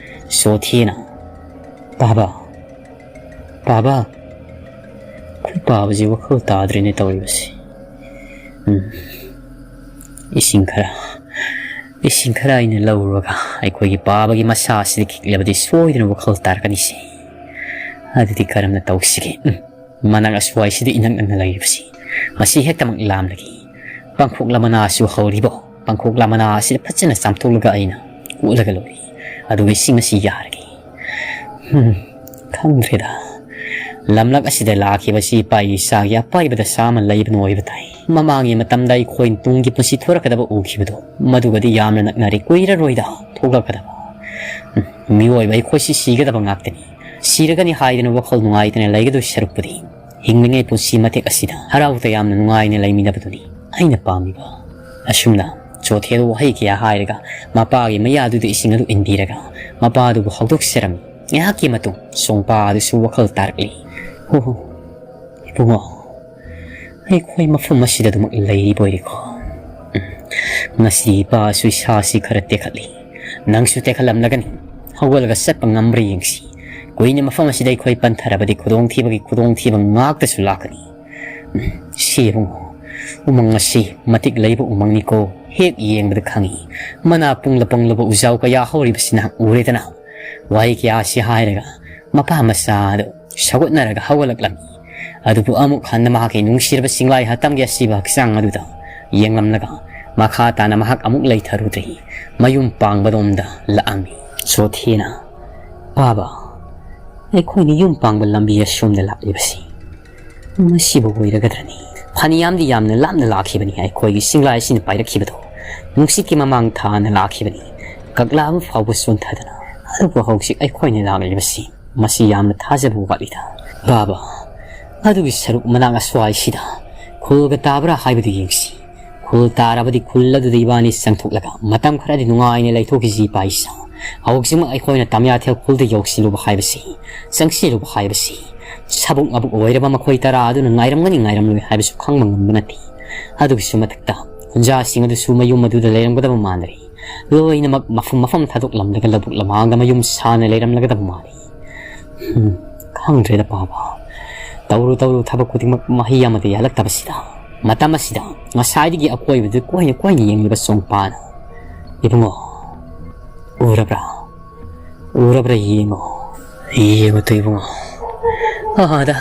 ꯆꯣꯊꯦꯅ, "ꯄꯥꯕ, ꯄꯥꯕ, ꯑꯩꯈꯣꯏ ꯄꯥꯕꯁꯤ ꯋꯥꯈꯜ ꯇꯥꯗ꯭ꯔꯦꯅꯦ ꯇꯧꯔꯤꯕꯁꯤ꯫ ꯎꯝ, ꯏꯁꯤꯡ ꯈꯔ, ꯏꯁꯤꯡ ꯈꯔ ꯑꯩꯅ ꯂꯧꯔꯨꯔꯒ ꯑꯩꯈꯣꯏꯒꯤ ꯄꯥꯕꯒꯤ ꯃꯁꯥ ꯑꯁꯤꯗ ꯈꯤꯛꯂꯕꯗꯤ ꯁꯣꯏꯗꯅ ꯋꯥꯈꯜ ꯇꯥꯔꯛꯀꯅꯤꯁꯦ꯫ ꯑꯗꯨꯗꯤ ꯀꯔꯝꯅ ꯇꯧꯁꯤꯒꯦ? ꯎꯝ, ꯃꯅꯥꯛ ꯑꯁ꯭ꯋꯥꯏꯁꯤꯗ ꯏꯅꯛ ꯅꯛꯅ ꯂꯩꯔꯤꯕꯁꯤ, ꯃꯁꯤ ꯍꯦꯛꯇꯃꯛ ꯂꯥꯝꯂꯒꯦ꯫ ꯄꯥꯡꯈꯣꯛꯂꯥ ꯃꯅꯥꯁꯨ ꯍꯧꯔꯤꯕꯣ? ꯄꯥꯡꯈꯣꯛꯂꯥ ꯃꯅꯥ ꯑꯁꯤꯗ ꯐꯖꯅ ꯆꯥꯝꯊꯣꯛꯂꯒ ꯑꯩꯅ ꯀꯣꯠꯂꯒ ꯂꯣꯏꯔꯦ꯫ ꯑꯗꯨꯒ ꯏꯁꯤꯡ ꯑꯁꯤ ꯌꯥꯔꯒꯦ꯫ ꯍꯝ, ꯈꯪꯗ꯭ꯔꯦꯗ꯫ ꯂꯝꯂꯛ ꯑꯁꯤꯗ ꯂꯥꯛꯈꯤꯕꯁꯤ ꯏꯄꯥ ꯏꯆꯥꯒꯤ ꯑꯄꯥꯏꯕꯗ ꯁꯥ ꯑꯃ ꯂꯩꯕꯅ ꯑꯣꯏꯕ ꯇꯥꯏ꯫ ꯃꯃꯥꯡꯒꯤ ꯃꯇꯝꯗ ꯑꯩꯈꯣꯏꯅ ꯇꯨꯡꯒꯤ ꯄꯨꯟꯁꯤ ꯊꯣꯔꯛꯀꯗꯕ ꯎꯈꯤꯕꯗꯣ, ꯃꯗꯨꯒꯗꯤ ꯌꯥꯝꯅ ꯅꯛꯅꯔꯦ, ꯀꯨꯏꯔꯔꯣꯏꯗ ꯊꯣꯛꯂꯛꯀꯗꯕ꯫ ꯎꯝ, ꯃꯤꯑꯣꯏꯕ ꯑꯩꯈꯣꯏꯁꯤ ꯁꯤꯒꯗꯕ ꯉꯥꯛꯇꯅꯤ꯫ ꯁꯤꯔꯒꯅꯤ ꯍꯥꯏꯗꯅ ꯋꯥꯈꯜ ꯅꯨꯡꯉꯥꯏꯇꯅ ꯂꯩꯒꯗꯣꯏ ꯁꯔꯨꯛꯄꯨꯗꯤ, ꯍꯤꯡꯂꯤꯉꯩ ꯄꯨꯟꯁꯤ ꯃꯇꯦꯛ ꯑꯁꯤꯗ ꯍꯔꯥꯎ ꯇꯌꯥꯝꯅ ꯅꯨꯡꯉꯥꯏꯅ ꯂꯩꯃꯤꯟꯅꯕꯗꯨꯅꯤ ꯑꯩꯅ ꯄꯥꯝꯃꯤꯕ꯫ ꯑꯁꯨꯝꯅ ꯆꯣꯊꯦꯗꯨ ꯋꯥꯍꯩ ꯀꯌꯥ ꯍꯥꯏꯔꯒ ꯃꯄꯥꯒꯤ ꯃꯌꯥꯗꯨꯗ ꯏꯁꯤꯡ ꯑꯗꯨ ꯏꯟꯕꯤꯔꯒ ꯃꯄꯥꯗꯨꯕꯨ ꯍꯧꯗꯣꯛꯆꯔꯝꯃꯤ꯫ ꯉꯥꯏꯍꯥꯛꯀꯤ ꯃꯇꯨꯡ ꯁꯣꯡꯄꯥ ꯑꯗꯨꯁꯨ ꯋꯥꯈꯜ ꯇꯥꯔꯛꯂꯤ꯫ "ꯍꯣ ꯍꯣ, ꯏꯕꯨꯡꯉꯣ, ꯑꯩꯈꯣꯏ ꯃꯐꯝ ꯑꯁꯤꯗ ꯑꯗꯨꯃꯛ ꯂꯩꯔꯤꯕ ꯑꯣꯏꯔꯦꯀꯣ꯫ ꯎꯝ, ꯉꯁꯤ ꯏꯄꯥꯁꯨ ꯏꯁꯥꯁꯤ ꯈꯔ ꯇꯦꯛꯈꯠꯂꯤ꯫ ꯅꯪꯁꯨ ꯇꯦꯛꯈꯠꯂꯝꯂꯒꯅꯤ꯫ ꯍꯧꯒꯠꯂꯒ ꯆꯠꯄ ꯉꯝꯕ꯭ꯔꯥ ꯌꯦꯡꯁꯤ꯫ ꯀꯨꯏꯅ ꯃꯐꯝ ꯑꯁꯤꯗ ꯑꯩꯈꯣꯏ ꯄꯟꯊꯔꯕꯗꯤ ꯈꯨꯗꯣꯡꯊꯤꯕꯒꯤ ꯈꯨꯗꯣꯡꯊꯤꯕ ꯉꯥꯛꯇꯁꯨ ꯂꯥꯛꯀꯅꯤ꯫ ꯎꯝ, ꯁꯤ ꯏꯕꯨꯡꯉꯣ, ꯎꯃꯪ ꯑꯁꯤ ꯃꯇꯤꯛ ꯂꯩꯕ ꯎꯃꯪꯅꯤꯀꯣ꯫ ꯍꯦꯛ ꯌꯦꯡꯕꯗ ꯈꯪꯏ꯫ ꯃꯅꯥ ꯄꯨꯡꯂ ꯄꯨꯡꯂꯕ ꯎꯖꯥꯎ ꯀꯌꯥ ꯍꯧꯔꯤꯕꯁꯤ ꯅꯍꯥꯛ ꯎꯔꯦꯗꯅ?" ꯋꯥꯍꯩ ꯀꯌꯥ ꯑꯁꯤ ꯍꯥꯏꯔꯒ ꯃꯄꯥ ꯃꯆꯥ ꯑꯗꯨ ꯁꯧꯒꯠꯅꯔꯒ ꯍꯧꯒꯠꯂꯛꯂꯝꯃꯤ꯫ ꯑꯗꯨꯕꯨ ꯑꯃꯨꯛ ꯍꯟꯅ ꯃꯍꯥꯛꯀꯤ ꯅꯨꯡꯁꯤꯔꯕ ꯆꯤꯡꯂꯥꯏ ꯍꯇꯝꯒꯤ ꯑꯁꯤꯕ ꯍꯛꯆꯥꯡ ꯑꯗꯨꯗ ꯌꯦꯡꯂꯝꯂꯒ ꯃꯈꯥ ꯇꯥꯅ ꯃꯍꯥꯛ ꯑꯃꯨꯛ ꯂꯩꯊꯔꯨꯗ꯭ꯔꯤ꯫ ꯃꯌꯨꯝ ꯄꯥꯡꯕꯔꯣꯝꯗ ꯂꯥꯛꯑꯝꯃꯤ꯫ ꯆꯣꯊꯦꯅ, "ꯄꯥꯕ, ꯑꯩꯈꯣꯏꯅ ꯌꯨꯝ ꯄꯥꯡꯕ ꯂꯝꯕꯤ ꯑꯁꯣꯝꯗ ꯂꯥꯛꯂꯤꯕꯁꯤ ꯃꯁꯤꯕꯨ ꯑꯣꯏꯔꯒꯗ꯭ꯔꯅꯤ? ꯐꯅꯌꯥꯝꯗꯤ ꯌꯥꯝꯅ ꯂꯥꯞꯅ ꯂꯥꯛꯈꯤꯕꯅꯤ ꯑꯩꯈꯣꯏꯒꯤ ꯆꯤꯡꯂꯥꯏ ꯑꯁꯤꯅ ꯄꯥꯏꯔꯛꯈꯤꯕꯗꯣ꯫ ꯅꯨꯡꯁꯤꯠꯀꯤ ꯃꯃꯥꯡ ꯊꯥꯅ ꯂꯥꯛꯈꯤꯕꯅꯤ, ꯀꯛꯂꯥ ꯑꯃ ꯐꯥꯎꯕ ꯆꯣꯟꯊꯗꯅ꯫ ꯑꯗꯨꯕꯨ ꯍꯧꯖꯤꯛ ꯑꯩꯈꯣꯏꯅ ꯂꯥꯛꯂꯤꯕꯁꯤ ꯃꯁꯤ ꯌꯥꯝꯅ ꯊꯥꯖꯕ ꯋꯥꯠꯂꯤꯗ꯫ ꯕꯥꯕꯥ, ꯑꯗꯨꯒꯤ ꯁꯔꯨꯛ ꯃꯅꯥꯛ ꯑꯁ꯭ꯋꯥꯏꯁꯤꯗ ꯈꯨꯜꯒ ꯇꯥꯕ꯭ꯔꯥ ꯍꯥꯏꯕꯗꯨ ꯌꯦꯡꯁꯤ꯫ ꯈꯨꯜ ꯇꯥꯔꯕꯗꯤ ꯈꯨꯜ ꯑꯗꯨꯗ ꯏꯕꯥꯅꯤ ꯆꯪꯊꯣꯛꯂꯒ ꯃꯇꯝ ꯈꯔꯗꯤ ꯅꯨꯡꯉꯥꯏꯅ ꯂꯩꯊꯣꯛꯈꯤꯁꯤ ꯏꯄꯥ ꯏꯆꯥ꯫ ꯍꯧꯖꯤꯛꯃꯛ ꯑꯩꯈꯣꯏꯅ ꯇꯝꯌꯥꯊꯦꯜ ꯈꯨꯜꯗ ꯌꯧꯁꯤꯜꯂꯨꯕ ꯍꯥꯏꯕꯁꯤ, ꯆꯪꯁꯤꯜꯂꯨꯕ ꯍꯥꯏꯕꯁꯤ, ꯁꯥꯕꯨꯛ ꯃꯕꯨꯛ ꯑꯣꯏꯔꯕ ꯃꯈꯣꯏ ꯇꯔꯥ ꯑꯗꯨꯅ ꯉꯥꯏꯔꯝꯒꯅꯤ ꯉꯥꯏꯔꯝꯂꯣꯏ ꯍꯥꯏꯕꯁꯨ ꯈꯪꯕ ꯉꯝꯕ ꯅꯠꯇꯦ꯫ ꯑꯗꯨꯒꯤꯁꯨ ꯃꯊꯛꯇ ꯈꯨꯟꯖꯥꯁꯤꯡ ꯑꯗꯨꯁꯨ ꯃꯌꯨꯝ ꯑꯗꯨꯗ ꯂꯩꯔꯝꯒꯗꯕ ꯃꯥꯟꯗ꯭ꯔꯦ꯫ ꯂꯣꯏꯅꯃꯛ ꯃꯐꯝ ꯃꯐꯝ ꯊꯥꯗꯣꯛꯂꯝꯂꯒ ꯂꯧꯕꯨꯛ ꯂꯝꯍꯥꯡꯗ ꯃꯌꯨꯝ ꯁꯥꯅ ꯂꯩꯔꯝꯂꯒꯗꯕ ꯃꯥꯜꯂꯤ꯫ ꯎꯝ, ꯈꯪꯗ꯭ꯔꯦꯗ ꯄꯥꯕ꯫ ꯇꯧꯔꯨ ꯇꯧꯔꯨ ꯊꯕꯛ ꯈꯨꯗꯤꯡꯃꯛ ꯃꯍꯩ ꯑꯃꯠꯇ ꯌꯥꯜꯂꯛꯇꯕꯁꯤꯗ꯫ ꯃꯇꯝ ꯑꯁꯤꯗ ꯉꯁꯥꯏꯗꯒꯤ ꯑꯀꯣꯏꯕꯗꯨ ꯀꯣꯏꯅ ꯀꯣꯏꯅ ꯌꯦꯡꯂꯤꯕ ꯆꯣꯡꯄꯥꯅ, "ꯏꯕꯨꯡꯉꯣ, ꯎꯔꯕ꯭ꯔꯥ? ꯎꯔꯕ꯭ꯔꯥ ꯌꯦꯡꯉꯣ꯫ ꯌꯦꯡꯉꯨ ꯇꯨ ꯏꯕꯨꯡꯉꯣ꯫ ꯑꯥꯗ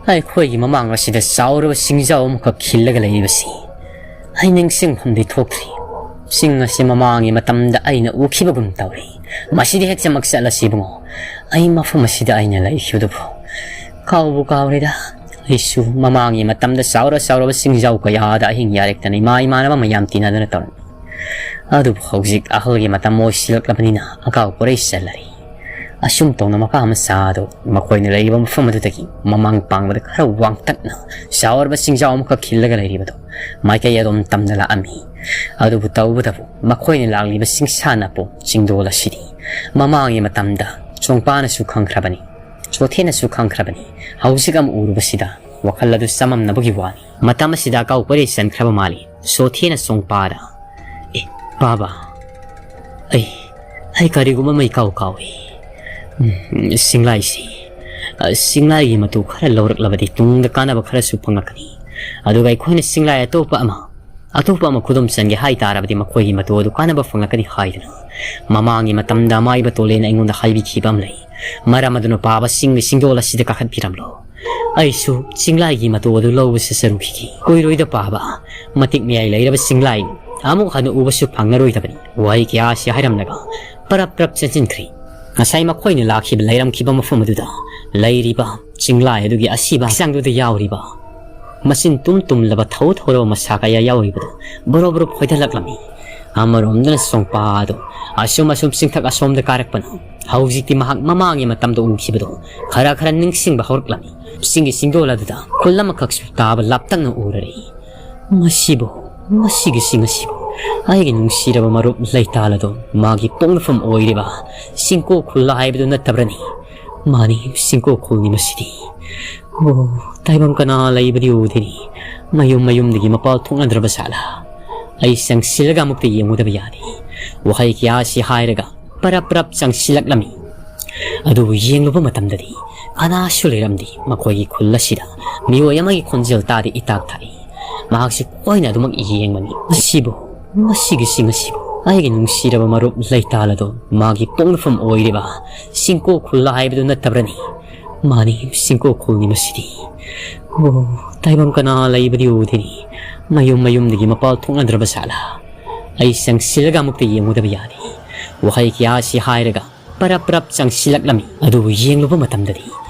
ꯑꯩꯈꯣꯏꯒꯤ ꯃꯃꯥꯡ ꯑꯁꯤꯗ ꯆꯥꯎꯔꯕ ꯆꯤꯡꯖꯥꯎ ꯑꯃꯈꯛ ꯈꯤꯜꯂꯒ ꯂꯩꯔꯤꯕꯁꯤ ꯑꯩ ꯅꯤꯡꯁꯤꯡꯐꯝꯗꯤ ꯊꯣꯛꯇ꯭ꯔꯤ꯫ ꯆꯤꯡ ꯑꯁꯤ ꯃꯃꯥꯡꯒꯤ ꯃꯇꯝꯗ ꯑꯩꯅ ꯎꯈꯤꯕꯒꯨꯝ ꯇꯧꯔꯤ꯫ ꯃꯁꯤꯗ ꯍꯦꯛ ꯆꯃꯛ ꯆꯠꯂꯁꯤ ꯏꯕꯨꯡꯉꯣ꯫ ꯑꯩ ꯃꯐꯝ ꯑꯁꯤꯗ ꯑꯩꯅ ꯂꯩꯈꯤꯕꯗꯨꯕꯨ ꯀꯥꯎꯕꯨ ꯀꯥꯎꯔꯦꯗ꯫ ꯑꯩꯁꯨ ꯃꯃꯥꯡꯒꯤ ꯃꯇꯝꯗ ꯆꯥꯎꯔ ꯆꯥꯎꯔꯕ ꯆꯤꯡꯖꯥꯎ ꯀꯌꯥꯗ ꯑꯍꯤꯡ ꯌꯥꯔꯦꯛꯇꯅ ꯏꯃꯥ ꯏꯃꯥꯟꯅꯕ ꯃꯌꯥꯝ ꯇꯤꯟꯅꯗꯨꯅ ꯇꯧꯔꯝꯃꯤ꯫ ꯑꯗꯨꯕꯨ ꯍꯧꯖꯤꯛ ꯑꯍꯜꯒꯤ ꯃꯇꯝ ꯑꯣꯏꯁꯤꯜꯂꯛꯂꯕꯅꯤꯅ ꯑꯀꯥꯎ ꯄꯣꯔꯩ ꯆꯜꯂꯔꯤ꯫ ꯑꯁꯨꯝ ꯇꯧꯅ ꯃꯄꯥ ꯃꯆꯥ ꯑꯗꯨ ꯃꯈꯣꯏꯅ ꯂꯩꯔꯤꯕ ꯃꯐꯝ ꯑꯗꯨꯗꯒꯤ ꯃꯃꯥꯡ ꯄꯥꯡꯕꯗ ꯈꯔ ꯋꯥꯡꯇꯛꯅ ꯆꯥꯎꯔꯕ ꯆꯤꯡꯖꯥꯎ ꯑꯃꯈꯛ ꯈꯤꯜꯂꯒ ꯂꯩꯔꯤꯕꯗꯨ ꯃꯥꯏꯀꯩ ꯑꯗꯣꯝ ꯇꯝꯅ ꯂꯥꯛꯑꯝꯃꯤ꯫ ꯑꯗꯨꯕꯨ ꯇꯧꯕꯇꯕꯨ ꯃꯈꯣꯏꯅ ꯂꯥꯛꯂꯤꯕ ꯆꯤꯡꯁꯥ ꯅꯥꯄꯣꯛ ꯆꯤꯡꯗꯣꯜ ꯑꯁꯤꯗꯤ ꯃꯃꯥꯡꯒꯤ ꯃꯇꯝꯗ ꯆꯣꯡꯄꯥꯅꯁꯨ ꯈꯪꯈ꯭ꯔꯕꯅꯤ, ꯆꯣꯊꯦꯅꯁꯨ ꯈꯪꯈ꯭ꯔꯕꯅꯤ꯫ ꯍꯧꯖꯤꯛ ꯑꯃ ꯎꯔꯨꯕꯁꯤꯗ ꯋꯥꯈꯜ ꯑꯗꯨ ꯆꯃꯝꯅꯕꯒꯤ ꯋꯥꯅꯤ꯫ ꯃꯇꯝ ꯑꯁꯤꯗ ꯑꯀꯥꯎ ꯀꯣꯏꯔꯦ ꯆꯟꯈ꯭ꯔꯕ ꯃꯥꯜꯂꯤ꯫ ꯆꯣꯊꯦꯅ ꯆꯣꯡꯄꯥꯗ, "ꯑꯦ, ꯄꯥꯕ, ꯑꯩ, ꯑꯩ ꯀꯔꯤꯒꯨꯝꯕ ꯑꯃ ꯏꯀꯥꯎ ꯀꯥꯎꯏ꯫ ꯎꯝ, ꯆꯤꯡꯂꯥꯏꯁꯤ, ꯑ, ꯆꯤꯡꯂꯥꯏꯒꯤ ꯃꯇꯨ ꯈꯔ ꯂꯧꯔꯛꯂꯕꯗꯤ ꯇꯨꯡꯗ ꯀꯥꯟꯅꯕ ꯈꯔꯁꯨ ꯐꯪꯂꯛꯀꯅꯤ꯫ ꯑꯗꯨꯒ ꯑꯩꯈꯣꯏꯅ ꯆꯤꯡꯂꯥꯏ ꯑꯇꯣꯞꯄ ꯑꯃ, ꯑꯇꯣꯞꯄ ꯑꯃ ꯈꯨꯗꯨꯝ ꯆꯟꯒꯦ ꯍꯥꯏ ꯇꯥꯔꯕꯗꯤ ꯃꯈꯣꯏꯒꯤ ꯃꯇꯨ ꯑꯗꯨ ꯀꯥꯟꯅꯕ ꯐꯪꯂꯛꯀꯅꯤ" ꯍꯥꯏꯗꯨꯅ ꯃꯃꯥꯡꯒꯤ ꯃꯇꯝꯗ ꯃꯥꯏꯕ ꯇꯣꯂꯦꯅ ꯑꯩꯉꯣꯟꯗ ꯍꯥꯏꯕꯤꯈꯤꯕ ꯑꯃ ꯂꯩ꯫ ꯃꯔꯝ ꯑꯗꯨꯅ ꯄꯥꯕ ꯆꯤꯡꯒꯤ ꯆꯤꯡꯗꯣꯜ ꯑꯁꯤꯗ ꯀꯥꯈꯠꯄꯤꯔꯝꯂꯣ꯫ ꯑꯩꯁꯨ ꯆꯤꯡꯂꯥꯏꯒꯤ ꯃꯇꯨ ꯑꯗꯨ ꯂꯧꯕ ꯆꯠꯆꯔꯨꯈꯤꯒꯦ꯫ ꯀꯨꯏꯔꯣꯏꯗ ꯄꯥꯕ, ꯃꯇꯤꯛ ꯃꯌꯥꯏ ꯂꯩꯔꯕ ꯆꯤꯡꯂꯥꯏ ꯑꯃꯨꯛ ꯍꯟꯅ ꯎꯕꯁꯨ ꯐꯪꯂꯔꯣꯏꯗꯕꯅꯤ꯫ ꯋꯥꯍꯩ ꯀꯌꯥ ꯑꯁꯤ ꯍꯥꯏꯔꯝꯂꯒ ꯄꯔꯞ ꯄꯔꯞ ꯆꯪꯁꯤꯟꯈ꯭ꯔꯦ꯫ ꯉꯁꯥꯏ ꯃꯈꯣꯏꯅ ꯂꯥꯛꯈꯤꯕ, ꯂꯩꯔꯝꯈꯤꯕ ꯃꯐꯝ ꯑꯗꯨꯗ ꯂꯩꯔꯤꯕ ꯆꯤꯡꯂꯥꯏ ꯑꯗꯨꯒꯤ ꯑꯁꯤꯕ ꯍꯛꯆꯥꯡꯗꯨꯗ ꯌꯥꯎꯔꯤꯕ ꯃꯆꯤꯟ ꯇꯨꯝ ꯇꯨꯝꯂꯕ ꯊꯧ ꯊꯧꯔꯕ ꯃꯁꯥ ꯀꯌꯥ ꯌꯥꯎꯔꯤꯕꯗꯨ ꯕꯣꯔꯣ ꯕꯣꯔꯣ ꯐꯣꯏꯗꯠꯂꯛꯂꯝꯃꯤ꯫ ꯑꯃꯔꯣꯝꯗꯅ ꯆꯣꯡꯄꯥ ꯑꯗꯨ ꯑꯁꯨꯝ ꯑꯁꯨꯝ ꯆꯤꯡꯊꯛ ꯑꯁꯣꯝꯗ ꯀꯥꯔꯛꯄꯅ ꯍꯧꯖꯤꯛꯇꯤ ꯃꯍꯥꯛ ꯃꯃꯥꯡꯒꯤ ꯃꯇꯝꯗ ꯎꯈꯤꯕꯗꯨ ꯈꯔ ꯈꯔ ꯅꯤꯡꯁꯤꯡꯕ ꯍꯧꯔꯛꯂꯝꯃꯤ꯫ ꯆꯤꯡꯒꯤ ꯆꯤꯡꯗꯣꯜ ꯑꯗꯨꯗ ꯈꯨꯜ ꯑꯃꯈꯛꯁꯨ ꯇꯥꯕ ꯂꯥꯞꯇꯛꯅ ꯎꯔꯔꯦ꯫ ꯃꯁꯤꯕꯨ, ꯃꯁꯤꯒꯤ ꯆꯤꯡ ꯑꯁꯤꯕꯨ ꯑꯩꯒꯤ ꯅꯨꯡꯁꯤꯔꯕ ꯃꯔꯨꯞ ꯂꯩꯇꯥꯜ ꯑꯗꯣ ꯃꯥꯒꯤ ꯄꯣꯛꯅꯐꯝ ꯑꯣꯏꯔꯤꯕ ꯆꯤꯡꯀꯣ ꯈꯨꯜ ꯍꯥꯏꯕꯗꯨ ꯅꯠꯇꯕ꯭ꯔꯅꯤ? ꯃꯥꯅꯤ, ꯆꯤꯡꯀꯣ ꯈꯨꯜꯅꯤ ꯃꯁꯤꯗꯤ꯫ ꯑꯣ, ꯇꯥꯏꯕꯪ ꯀꯅꯥ ꯂꯩꯕꯗꯤ ꯎꯗꯦꯅꯤ꯫ ꯃꯌꯨꯝ ꯃꯌꯨꯝꯗꯒꯤ ꯃꯄꯥꯜ ꯊꯣꯛꯅꯗ꯭ꯔꯕ ꯖꯥꯠꯂꯥ? ꯑꯩ ꯆꯪꯁꯤꯜꯂꯒ ꯑꯃꯨꯛꯇ ꯌꯦꯡꯉꯨꯗꯕ ꯌꯥꯗꯦ꯫ ꯋꯥꯍꯩ ꯀꯌꯥ ꯑꯁꯤ ꯍꯥꯏꯔꯒ ꯄꯔꯞ ꯄꯔꯞ ꯆꯪꯁꯤꯜꯂꯛꯂꯝꯃꯤ꯫ ꯑꯗꯨꯕꯨ ꯌꯦꯡꯂꯨꯕ ꯃꯇꯝꯗꯗꯤ ꯀꯅꯥꯁꯨ ꯂꯩꯔꯝꯗꯦ꯫ ꯃꯈꯣꯏꯒꯤ ꯈꯨꯜ ꯑꯁꯤꯗ ꯃꯤꯑꯣꯏ ꯑꯃꯒꯤ ꯈꯣꯟꯖꯦꯜ ꯇꯥꯗꯦ ꯏꯇꯥꯛ ꯊꯥꯛꯏ꯫ ꯃꯍꯥꯛꯁꯤ ꯀꯣꯏꯅ ꯑꯗꯨꯃꯛ ꯌꯦꯡꯕꯅꯤ꯫ ꯃꯁꯤꯕꯨ, ꯃꯁꯤꯒꯤ ꯆꯤꯡ ꯑꯁꯤꯕꯨ ꯑꯩꯒꯤ ꯅꯨꯡꯁꯤꯔꯕ ꯃꯔꯨꯞ ꯂꯩꯇꯥꯜ ꯑꯗꯣ ꯃꯥꯒꯤ ꯄꯣꯛꯅꯐꯝ ꯑꯣꯏꯔꯤꯕ ꯆꯤꯡꯀꯣ ꯈꯨꯜ ꯍꯥꯏꯕꯗꯨ ꯅꯠꯇꯕ꯭ꯔꯅꯤ? ꯃꯥꯅꯤ, ꯆꯤꯡꯀꯣ ꯈꯨꯜꯅꯤ ꯃꯁꯤꯗꯤ꯫ ꯑꯣ, ꯇꯥꯏꯕꯪ ꯀꯅꯥ ꯂꯩꯕꯗꯤ ꯎꯗꯦꯅꯤ꯫ ꯃꯌꯨꯝ ꯃꯌꯨꯝꯗꯒꯤ ꯃꯄꯥꯜ ꯊꯣꯛꯅꯗ꯭ꯔꯕ ꯖꯥꯠꯂꯥ? ꯑꯩ ꯆꯪꯁꯤꯜꯂꯒ ꯑꯃꯨꯛꯇ ꯌꯦꯡꯉꯨꯗꯕ ꯌꯥꯗꯦ꯫ ꯋꯥꯍꯩ ꯀꯌꯥ ꯑꯁꯤ ꯍꯥꯏꯔꯒ ꯄꯔꯞ ꯄꯔꯞ ꯆꯪꯁꯤꯜꯂꯛꯂꯝꯃꯤ꯫ ꯑꯗꯨꯕꯨ ꯌꯦꯡꯂꯨꯕ ꯃꯇꯝꯗꯗꯤ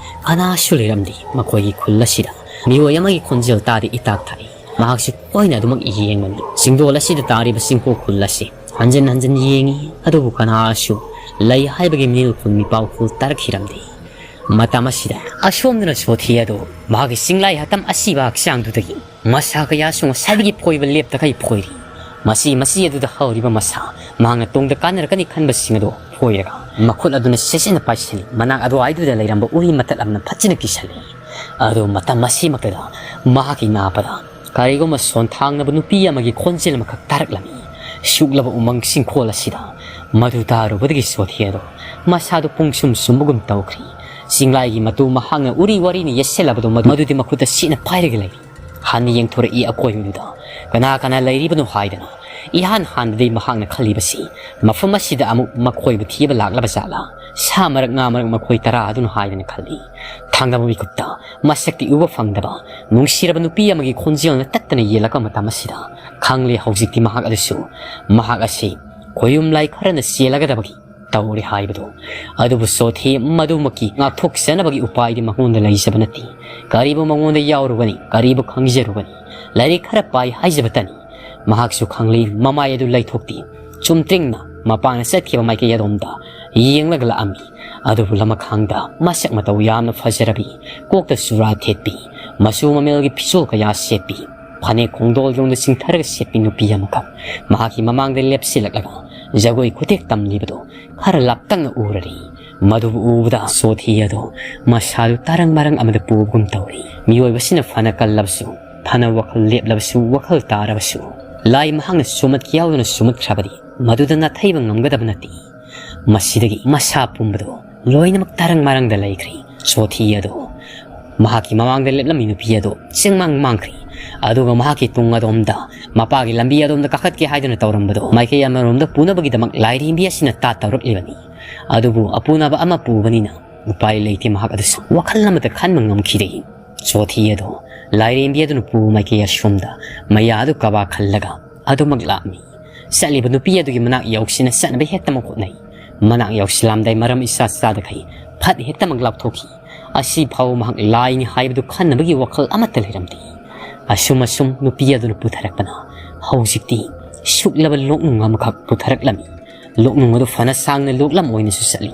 ꯀꯅꯥꯁꯨ ꯂꯩꯔꯝꯗꯦ꯫ ꯃꯈꯣꯏꯒꯤ ꯈꯨꯜ ꯑꯁꯤꯗ ꯃꯤꯑꯣꯏ ꯑꯃꯒꯤ ꯈꯣꯟꯖꯦꯜ ꯇꯥꯗꯦ ꯏꯇꯥꯛ ꯊꯥꯛꯏ꯫ ꯃꯍꯥꯛꯁꯤ ꯀꯣꯏꯅ ꯑꯗꯨꯃꯛ ꯌꯦꯡꯕꯅꯤ꯫ ꯆꯤꯡꯗꯣꯜ ꯑꯁꯤꯗ ꯇꯥꯔꯤꯕ ꯆꯤꯡꯀꯣ ꯈꯨꯜ ꯑꯁꯤ ꯍꯟꯖꯤꯟ ꯍꯟꯖꯤꯟ ꯌꯦꯡꯉꯤ, ꯑꯗꯨꯕꯨ ꯀꯅꯥꯁꯨ ꯂꯩ ꯍꯥꯏꯕꯒꯤ ꯃꯤꯅꯤꯜ ꯈꯨꯜ ꯃꯤꯄꯥꯎ ꯈꯨꯜ ꯇꯥꯔꯛꯈꯤꯔꯝꯗꯦ꯫ ꯃꯇꯝ ꯑꯁꯤꯗ ꯑꯁꯣꯝꯗꯅ ꯁꯣꯊꯤ ꯑꯗꯨ ꯃꯍꯥꯛꯀꯤ ꯆꯤꯡꯂꯥꯏ ꯍꯇꯝ ꯑꯁꯤꯕ ꯍꯛꯆꯥꯡꯗꯨꯗꯒꯤ ꯃꯁꯥ ꯀꯌꯥꯁꯨ ꯉꯁꯥꯏꯗꯒꯤ ꯐꯣꯏꯕ ꯂꯦꯞꯇꯈꯩ ꯐꯣꯏꯔꯤ꯫ ꯃꯁꯤ, ꯃꯁꯤ ꯑꯗꯨꯗ ꯍꯧꯔꯤꯕ ꯃꯁꯥ, ꯃꯍꯥꯛꯅ ꯇꯨꯡꯗ ꯀꯥꯟꯅꯔꯛꯀꯅꯤ ꯈꯟꯕꯁꯤꯡ ꯑꯗꯨ ꯐꯣꯏꯔꯒ, ꯃꯈꯨꯠ ꯑꯗꯨꯅ ꯆꯦꯠꯆꯦꯠꯅ ꯄꯥꯏꯁꯤꯜꯂꯤ꯫ ꯃꯅꯥꯛ ꯑꯗꯨꯋꯥꯏꯗꯨꯗ ꯂꯩꯔꯝꯕ ꯎꯔꯤ ꯃꯇꯠ ꯑꯃꯅ ꯐꯠꯖꯅ ꯀꯤꯁꯜꯂꯤ꯫ ꯑꯗꯨ ꯃꯇꯝ ꯑꯁꯤꯃꯛꯇꯗ ꯃꯍꯥꯛꯀꯤ ꯅꯥꯄꯗ ꯀꯔꯤꯒꯨꯝꯕ ꯁꯣꯟꯊꯥꯡꯅꯕ ꯅꯨꯄꯤ ꯑꯃꯒꯤ ꯈꯣꯟꯖꯦꯜ ꯑꯃꯈꯛ ꯇꯥꯔꯛꯂꯝꯃꯤ꯫ ꯁꯨꯛꯂꯕ ꯎꯃꯪ ꯆꯤꯡꯈꯣꯜ ꯑꯁꯤꯗ ꯃꯗꯨ ꯇꯥꯔꯨꯕꯗꯒꯤ ꯁꯣꯊꯤ ꯑꯗꯣ ꯃꯁꯥꯗꯨ ꯄꯨꯡꯁꯨꯝ ꯁꯨꯝꯕꯒꯨꯝ ꯇꯧꯈ꯭ꯔꯤ꯫ ꯆꯤꯡꯂꯥꯏꯒꯤ ꯃꯇꯨ ꯃꯍꯥꯛꯅ ꯎꯔꯤ ꯋꯥꯔꯤꯅ ꯌꯦꯠꯁꯤꯜꯂꯕꯗꯣ ꯃꯗꯨ-, ꯃꯗꯨꯗꯤ ꯃꯈꯨꯠꯇ ꯁꯤꯠꯅ ꯄꯥꯏꯔꯒ ꯂꯩꯔꯤ꯫ ꯍꯥꯟꯅ ꯌꯦꯡꯊꯣꯔꯛꯏ ꯑꯀꯣꯏꯕꯗꯨꯗ ꯀꯅꯥ ꯀꯅꯥ ꯂꯩꯔꯤꯕꯅꯣ ꯍꯥꯏꯗꯅ꯫ ꯏꯍꯥꯟ ꯍꯥꯟꯕꯗꯤ ꯃꯍꯥꯛꯅ ꯈꯜꯂꯤꯕꯁꯤ, ꯃꯐꯝ ꯑꯁꯤꯗ ꯑꯃꯨꯛ ꯃꯈꯣꯏꯕꯨ ꯊꯤꯕ ꯂꯥꯛꯂꯕ ꯖꯥꯠꯂꯥ? ꯁꯥ ꯃꯔꯛ, ꯉꯥ ꯃꯔꯛ ꯃꯈꯣꯏ ꯇꯔꯥ ꯑꯗꯨꯅ ꯍꯥꯏꯗꯅ ꯈꯜꯂꯤ꯫ ꯊꯪꯅꯕ ꯃꯤꯀꯨꯞꯇ ꯃꯁꯛꯇꯤ ꯎꯕ ꯐꯪꯗꯕ ꯅꯨꯡꯁꯤꯔꯕ ꯅꯨꯄꯤ ꯑꯃꯒꯤ ꯈꯣꯟꯖꯦꯜꯅ ꯇꯠꯇꯅ ꯌꯦꯜꯂꯛꯄ ꯃꯇꯝ ꯑꯁꯤꯗ ꯈꯪꯂꯦ ꯍꯧꯖꯤꯛꯇꯤ ꯃꯍꯥꯛ ꯑꯗꯨꯁꯨ, ꯃꯍꯥꯛ ꯑꯁꯤ ꯈꯣꯌꯨꯝ ꯂꯥꯏ ꯈꯔꯅ ꯆꯦꯜꯂꯒꯗꯕꯒꯤ ꯇꯧꯔꯦ ꯍꯥꯏꯕꯗꯨ꯫ ꯑꯗꯨꯕꯨ ꯁꯣꯊꯤ ꯃꯗꯨꯃꯛꯀꯤ ꯉꯥꯛꯊꯣꯛꯆꯅꯕꯒꯤ ꯎꯄꯥꯏꯗꯤ ꯃꯉꯣꯟꯗ ꯂꯩꯖꯕ ꯅꯠꯇꯦ꯫ ꯀꯔꯤꯕꯨ ꯃꯉꯣꯟꯗ ꯌꯥꯎꯔꯨꯒꯅꯤ, ꯀꯔꯤꯕꯨ ꯈꯪꯖꯔꯨꯒꯅꯤ? ꯂꯥꯏꯔꯤꯛ ꯈꯔ ꯄꯥꯏ ꯍꯥꯏꯖꯕꯇꯅꯤ꯫ ꯃꯍꯥꯛꯁꯨ ꯈꯪꯂꯤ ꯃꯃꯥꯏ ꯑꯗꯨ ꯂꯩꯊꯣꯛꯇꯦ꯫ ꯆꯨꯝꯇ꯭ꯔꯤꯡꯅ ꯃꯄꯥꯅ ꯆꯠꯈꯤꯕ ꯃꯥꯏꯀꯩ ꯑꯗꯣꯝꯗ ꯌꯦꯡꯂꯒ ꯂꯥꯛꯑꯝꯃꯤ꯫ ꯑꯗꯨꯕꯨ ꯂꯃꯈꯥꯡꯗ ꯃꯁꯛ ꯃꯇꯧ ꯌꯥꯝꯅ ꯐꯖꯔꯕꯤ, ꯀꯣꯛꯇ ꯆꯨꯔꯥ ꯊꯦꯠꯄꯤ, ꯃꯆꯨ ꯃꯃꯦꯜꯒꯤ ꯐꯤꯖꯣꯜ ꯀꯌꯥ ꯁꯦꯠꯄꯤ, ꯐꯅꯦꯛ ꯈꯣꯡꯗꯣꯜ ꯌꯣꯡꯗ ꯆꯤꯡꯊꯔꯒ ꯁꯦꯠꯄꯤ ꯅꯨꯄꯤ ꯑꯃꯈꯛ ꯃꯍꯥꯛꯀꯤ ꯃꯃꯥꯡꯗ ꯂꯦꯞꯁꯤꯜꯂꯛꯂꯒ ꯖꯒꯣꯏ ꯈꯨꯊꯦꯛ ꯇꯝꯂꯤꯕꯗꯨ ꯈꯔ ꯂꯥꯞꯇꯛꯅ ꯎꯔꯔꯤ꯫ ꯃꯗꯨꯕꯨ ꯎꯕꯗ ꯁꯣꯊꯤ ꯑꯗꯨ ꯃꯁꯥꯗꯨ ꯇꯔꯪ ꯃꯔꯪ ꯑꯃꯗ ꯄꯨꯕꯒꯨꯝ ꯇꯧꯔꯤ꯫ ꯃꯤꯑꯣꯏꯕꯁꯤꯅ ꯐꯅ ꯀꯜꯂꯕꯁꯨ, ꯐꯅ ꯋꯥꯈꯜ ꯂꯦꯞꯂꯕꯁꯨ, ꯋꯥꯈꯜ ꯇꯥꯔꯕꯁꯨ, ꯂꯥꯏ ꯃꯍꯥꯛꯅ ꯁꯨꯃꯠꯀꯦ ꯌꯥꯎꯗꯅ ꯁꯨꯃꯠꯈ꯭ꯔꯕꯗꯤ ꯃꯗꯨꯗ ꯅꯥꯊꯩꯕ ꯉꯝꯒꯗꯕ ꯅꯠꯇꯦ꯫ ꯃꯁꯤꯗꯒꯤ ꯃꯁꯥ ꯄꯨꯝꯕꯗꯨ ꯂꯣꯏꯅꯃꯛ ꯇꯔꯪ ꯃꯔꯪꯗ ꯂꯩꯈ꯭ꯔꯤ꯫ ꯁꯣꯊꯤ ꯑꯗꯨ ꯃꯍꯥꯛꯀꯤ ꯃꯃꯥꯡꯗ ꯂꯦꯞꯂꯝꯃꯤ ꯅꯨꯄꯤ ꯑꯗꯨ ꯆꯤꯡꯃꯥꯡ ꯃꯥꯡꯈ꯭ꯔꯤ꯫ ꯑꯗꯨꯒ ꯃꯍꯥꯛꯀꯤ ꯇꯨꯡ ꯑꯗꯣꯝꯗ, ꯃꯄꯥꯒꯤ ꯂꯝꯕꯤ ꯑꯗꯣꯝꯗ ꯀꯥꯈꯠꯀꯦ ꯍꯥꯏꯗꯨꯅ ꯇꯧꯔꯝꯕꯗꯨ ꯃꯥꯏꯀꯩ ꯑꯃꯔꯣꯝꯗ ꯄꯨꯅꯕꯒꯤꯗꯃꯛ ꯂꯥꯏꯔꯦꯝꯕꯤ ꯑꯁꯤꯅ ꯇꯥ ꯇꯧꯔꯛꯂꯤꯕꯅꯤ꯫ ꯑꯗꯨꯕꯨ ꯑꯄꯨꯅꯕ ꯑꯃ ꯄꯨꯕꯅꯤꯅ ꯎꯄꯥꯏ ꯂꯩꯇꯦ꯫ ꯃꯍꯥꯛ ꯑꯗꯨꯁꯨ ꯋꯥꯈꯜ ꯑꯃꯠꯇ ꯈꯟꯕ ꯉꯝꯈꯤꯗꯦ꯫ ꯁꯣꯊꯤ ꯑꯗꯨ ꯂꯥꯏꯔꯦꯝꯕꯤ ꯑꯗꯨꯅ ꯄꯨꯕ ꯃꯥꯏꯀꯩ ꯑꯁꯣꯝꯗ ꯃꯌꯥ ꯑꯗꯨ ꯀꯕꯥ ꯈꯜꯂꯒ ꯑꯗꯨꯃꯛ ꯂꯥꯛꯂꯝꯃꯤ꯫ ꯆꯠꯂꯤꯕ ꯅꯨꯄꯤ ꯑꯗꯨꯒꯤ ꯃꯅꯥꯛ ꯌꯧꯁꯤꯟꯅ ꯆꯠꯅꯕ ꯍꯦꯛꯇꯃꯛ ꯍꯣꯠꯅꯩ꯫ ꯃꯅꯥꯛ ꯌꯧꯁꯤꯜꯂꯝꯗꯥꯏ ꯃꯔꯝ ꯏꯆꯥ ꯆꯥꯗꯈꯩ ꯐꯠ ꯍꯦꯛꯇꯃꯛ ꯂꯥꯞꯊꯣꯛꯈꯤ꯫ ꯑꯁꯤ ꯐꯥꯎꯕ ꯃꯍꯥꯛ ꯂꯥꯏꯅꯤ ꯍꯥꯏꯕꯗꯨ ꯈꯟꯅꯕꯒꯤ ꯋꯥꯈꯜ ꯑꯃꯠꯇ ꯂꯩꯔꯝꯗꯦ꯫ ꯑꯁꯨꯝ ꯑꯁꯨꯝ ꯅꯨꯄꯤ ꯑꯗꯨꯅ ꯄꯨꯊꯔꯛꯄꯅ ꯍꯧꯖꯤꯛꯇꯤ ꯁꯨꯛꯂꯕ ꯂꯣꯛꯅꯨꯡ ꯑꯃꯈꯛ ꯄꯨꯊꯔꯛꯂꯝꯃꯤ꯫ ꯂꯣꯛꯅꯨꯡ ꯑꯗꯨ ꯐꯅ ꯁꯥꯡꯅ ꯂꯣꯛꯂꯝ ꯑꯣꯏꯅꯁꯨ ꯆꯠꯂꯤ꯫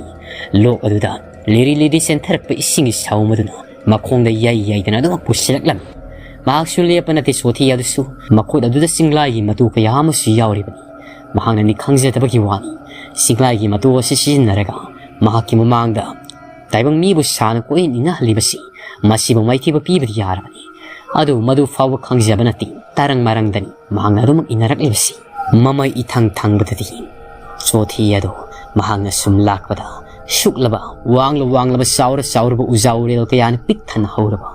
ꯂꯣꯛ ꯑꯗꯨꯗ ꯂꯤꯔꯤ ꯂꯤꯔꯤ ꯆꯦꯟꯊꯔꯛꯄ ꯏꯁꯤꯡꯒꯤ ꯁꯥꯎꯝ ꯑꯗꯨꯅ ꯃꯈꯣꯡꯗ ꯌꯩ ꯌꯩꯗꯅ ꯑꯗꯨꯃꯛ ꯄꯨꯁꯤꯜꯂꯛꯂꯝꯃꯤ꯫ ꯉꯥꯏꯍꯥꯛꯁꯨ ꯂꯦꯞꯄ ꯅꯠꯇꯦ ꯆꯣꯊꯦ ꯑꯗꯨꯁꯨ꯫ ꯃꯈꯨꯠ ꯑꯗꯨꯗ ꯆꯤꯡꯂꯥꯏꯒꯤ ꯃꯇꯨ ꯀꯌꯥ ꯑꯃꯁꯨ ꯌꯥꯎꯔꯤꯕꯅꯤ꯫ ꯃꯍꯥꯛꯅꯗꯤ ꯈꯪꯖꯗꯕꯒꯤ ꯋꯥꯅꯤ꯫ ꯆꯤꯡꯂꯥꯏꯒꯤ ꯃꯇꯨ ꯑꯁꯤ ꯁꯤꯖꯤꯟꯅꯔꯒ ꯃꯍꯥꯛꯀꯤ ꯃꯃꯥꯡꯗ ꯇꯥꯏꯕꯪ ꯃꯤꯕꯨ ꯁꯥꯅ ꯀꯣꯏꯏꯟ ꯏꯟꯅꯍꯜꯂꯤꯕꯁꯤ ꯃꯁꯤꯕꯨ ꯃꯥꯏꯊꯤꯕ ꯄꯤꯕꯗꯤ ꯌꯥꯔꯕꯅꯤ꯫ ꯑꯗꯨꯕꯨ ꯃꯗꯨ ꯐꯥꯎꯕ ꯈꯪꯖꯕ ꯅꯠꯇꯦ꯫ ꯇꯔꯪ ꯃꯔꯪꯗꯅꯤ ꯃꯍꯥꯛꯅ ꯑꯗꯨꯃꯛ ꯏꯟꯅꯔꯛꯂꯤꯕꯁꯤ꯫ ꯃꯃꯩ ꯏꯊꯪ ꯊꯪꯕꯗꯗꯤ ꯆꯣꯊꯤ ꯑꯗꯨ ꯃꯍꯥꯛꯅ ꯁꯨꯝ ꯂꯥꯛꯄꯗ ꯁꯨꯛꯂꯕ, ꯋꯥꯡꯂ ꯋꯥꯡꯂꯕ, ꯆꯥꯎꯔ ꯆꯥꯎꯔꯕ ꯎꯖꯥ ꯎꯔꯦꯜ ꯀꯌꯥꯅ ꯄꯤꯛ ꯊꯟꯅ ꯍꯧꯔꯕ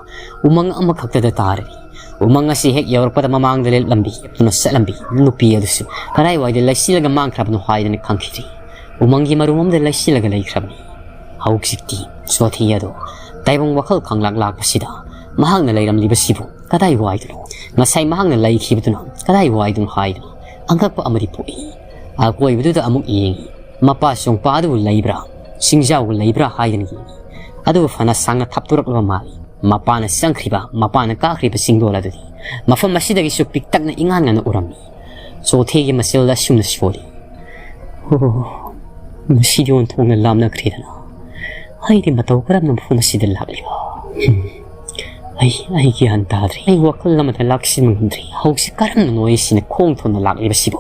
ꯎꯃꯪ ꯑꯃꯈꯛꯇꯗ ꯇꯥꯔꯔꯤ꯫ ꯎꯃꯪ ꯑꯁꯤ ꯍꯦꯛ ꯌꯧꯔꯛꯄꯗ ꯃꯃꯥꯡꯗ ꯂꯦꯞꯂꯝꯕꯤ, ꯂꯦꯞꯇꯨꯅ ꯆꯠꯂꯝꯕꯤ ꯅꯨꯄꯤ ꯑꯗꯨꯁꯨ ꯀꯗꯥꯏꯋꯥꯏꯗ ꯂꯩꯁꯤꯜꯂꯒ ꯃꯥꯡꯈ꯭ꯔꯕꯅꯣ ꯍꯥꯏꯗꯅ ꯈꯪꯈꯤꯗ꯭ꯔꯤ꯫ ꯎꯃꯪꯒꯤ ꯃꯔꯨꯝ ꯑꯃꯗ ꯂꯩꯁꯤꯜꯂꯒ ꯂꯩꯈ꯭ꯔꯕꯅꯤ꯫ ꯍꯧꯖꯤꯛꯇꯤ ꯆꯣꯊꯤ ꯑꯗꯨ ꯇꯥꯏꯕꯪ ꯋꯥꯈꯜ ꯈꯪꯂꯥꯛ ꯂꯥꯛꯄꯁꯤꯗ ꯃꯍꯥꯛꯅ ꯂꯩꯔꯝꯂꯤꯕꯁꯤꯕꯨ ꯀꯗꯥꯏ ꯋꯥꯏꯗꯅꯣ? ꯉꯁꯥꯏ ꯃꯍꯥꯛꯅ ꯂꯩꯈꯤꯕꯗꯨꯅ ꯀꯗꯥꯏ ꯋꯥꯏꯗꯅꯣ ꯍꯥꯏꯗꯨꯅ ꯑꯉꯛꯄ ꯑꯃꯗꯤ ꯄꯣꯛꯏ꯫ ꯑꯀꯣꯏꯕꯗꯨꯗ ꯑꯃꯨꯛ ꯌꯦꯡꯏ꯫ ꯃꯄꯥ ꯆꯣꯡꯄꯥ ꯑꯗꯨꯕꯨ ꯂꯩꯕ꯭ꯔꯥ, ꯆꯤꯡꯖꯥꯎꯒ ꯂꯩꯕ꯭ꯔꯥ ꯍꯥꯏꯗꯅ ꯌꯦꯡꯏ꯫ ꯑꯗꯨꯕꯨ ꯐꯅ ꯁꯥꯡꯅ ꯊꯥꯞꯇꯣꯔꯛꯂꯕ ꯃꯥꯜꯂꯤ꯫ ꯃꯄꯥꯅ ꯆꯪꯈ꯭ꯔꯤꯕ, ꯃꯄꯥꯅ ꯀꯥꯈ꯭ꯔꯤꯕ ꯆꯤꯡꯗꯣꯜ ꯑꯗꯨꯗꯤ ꯃꯐꯝ ꯑꯁꯤꯗꯒꯤꯁꯨ ꯄꯤꯛꯇꯛꯅ ꯏꯉꯥꯟ ꯉꯥꯟꯅ ꯎꯔꯝꯃꯤ꯫ ꯆꯣꯊꯦꯒꯤ ꯃꯆꯤꯜꯗ ꯑꯁꯨꯝꯅ ꯁꯣꯜꯂꯤ꯫ "ꯑꯣ, ꯃꯁꯤꯗꯤ ꯑꯣꯟꯊꯣꯛꯅ ꯂꯥꯞꯅꯈ꯭ꯔꯦꯗꯅ꯫ ꯑꯩꯗꯤ ꯃꯇꯧ ꯀꯔꯝꯅ ꯃꯐꯝ ꯑꯁꯤꯗ ꯂꯥꯛꯂꯤꯕ? ꯍꯝ, ꯑꯩ, ꯑꯩ ꯒ꯭ꯌꯥꯟ ꯇꯥꯗ꯭ꯔꯦ꯫ ꯑꯩ ꯋꯥꯈꯜ ꯑꯃꯗ ꯂꯥꯛꯁꯤꯟꯕ ꯉꯝꯗ꯭ꯔꯦ꯫ ꯍꯧꯖꯤꯛ ꯀꯔꯝꯅꯅꯣ ꯑꯩꯁꯤꯅ ꯈꯣꯡ ꯊꯣꯟꯅ ꯂꯥꯛꯂꯤꯕꯁꯤꯕꯨ?"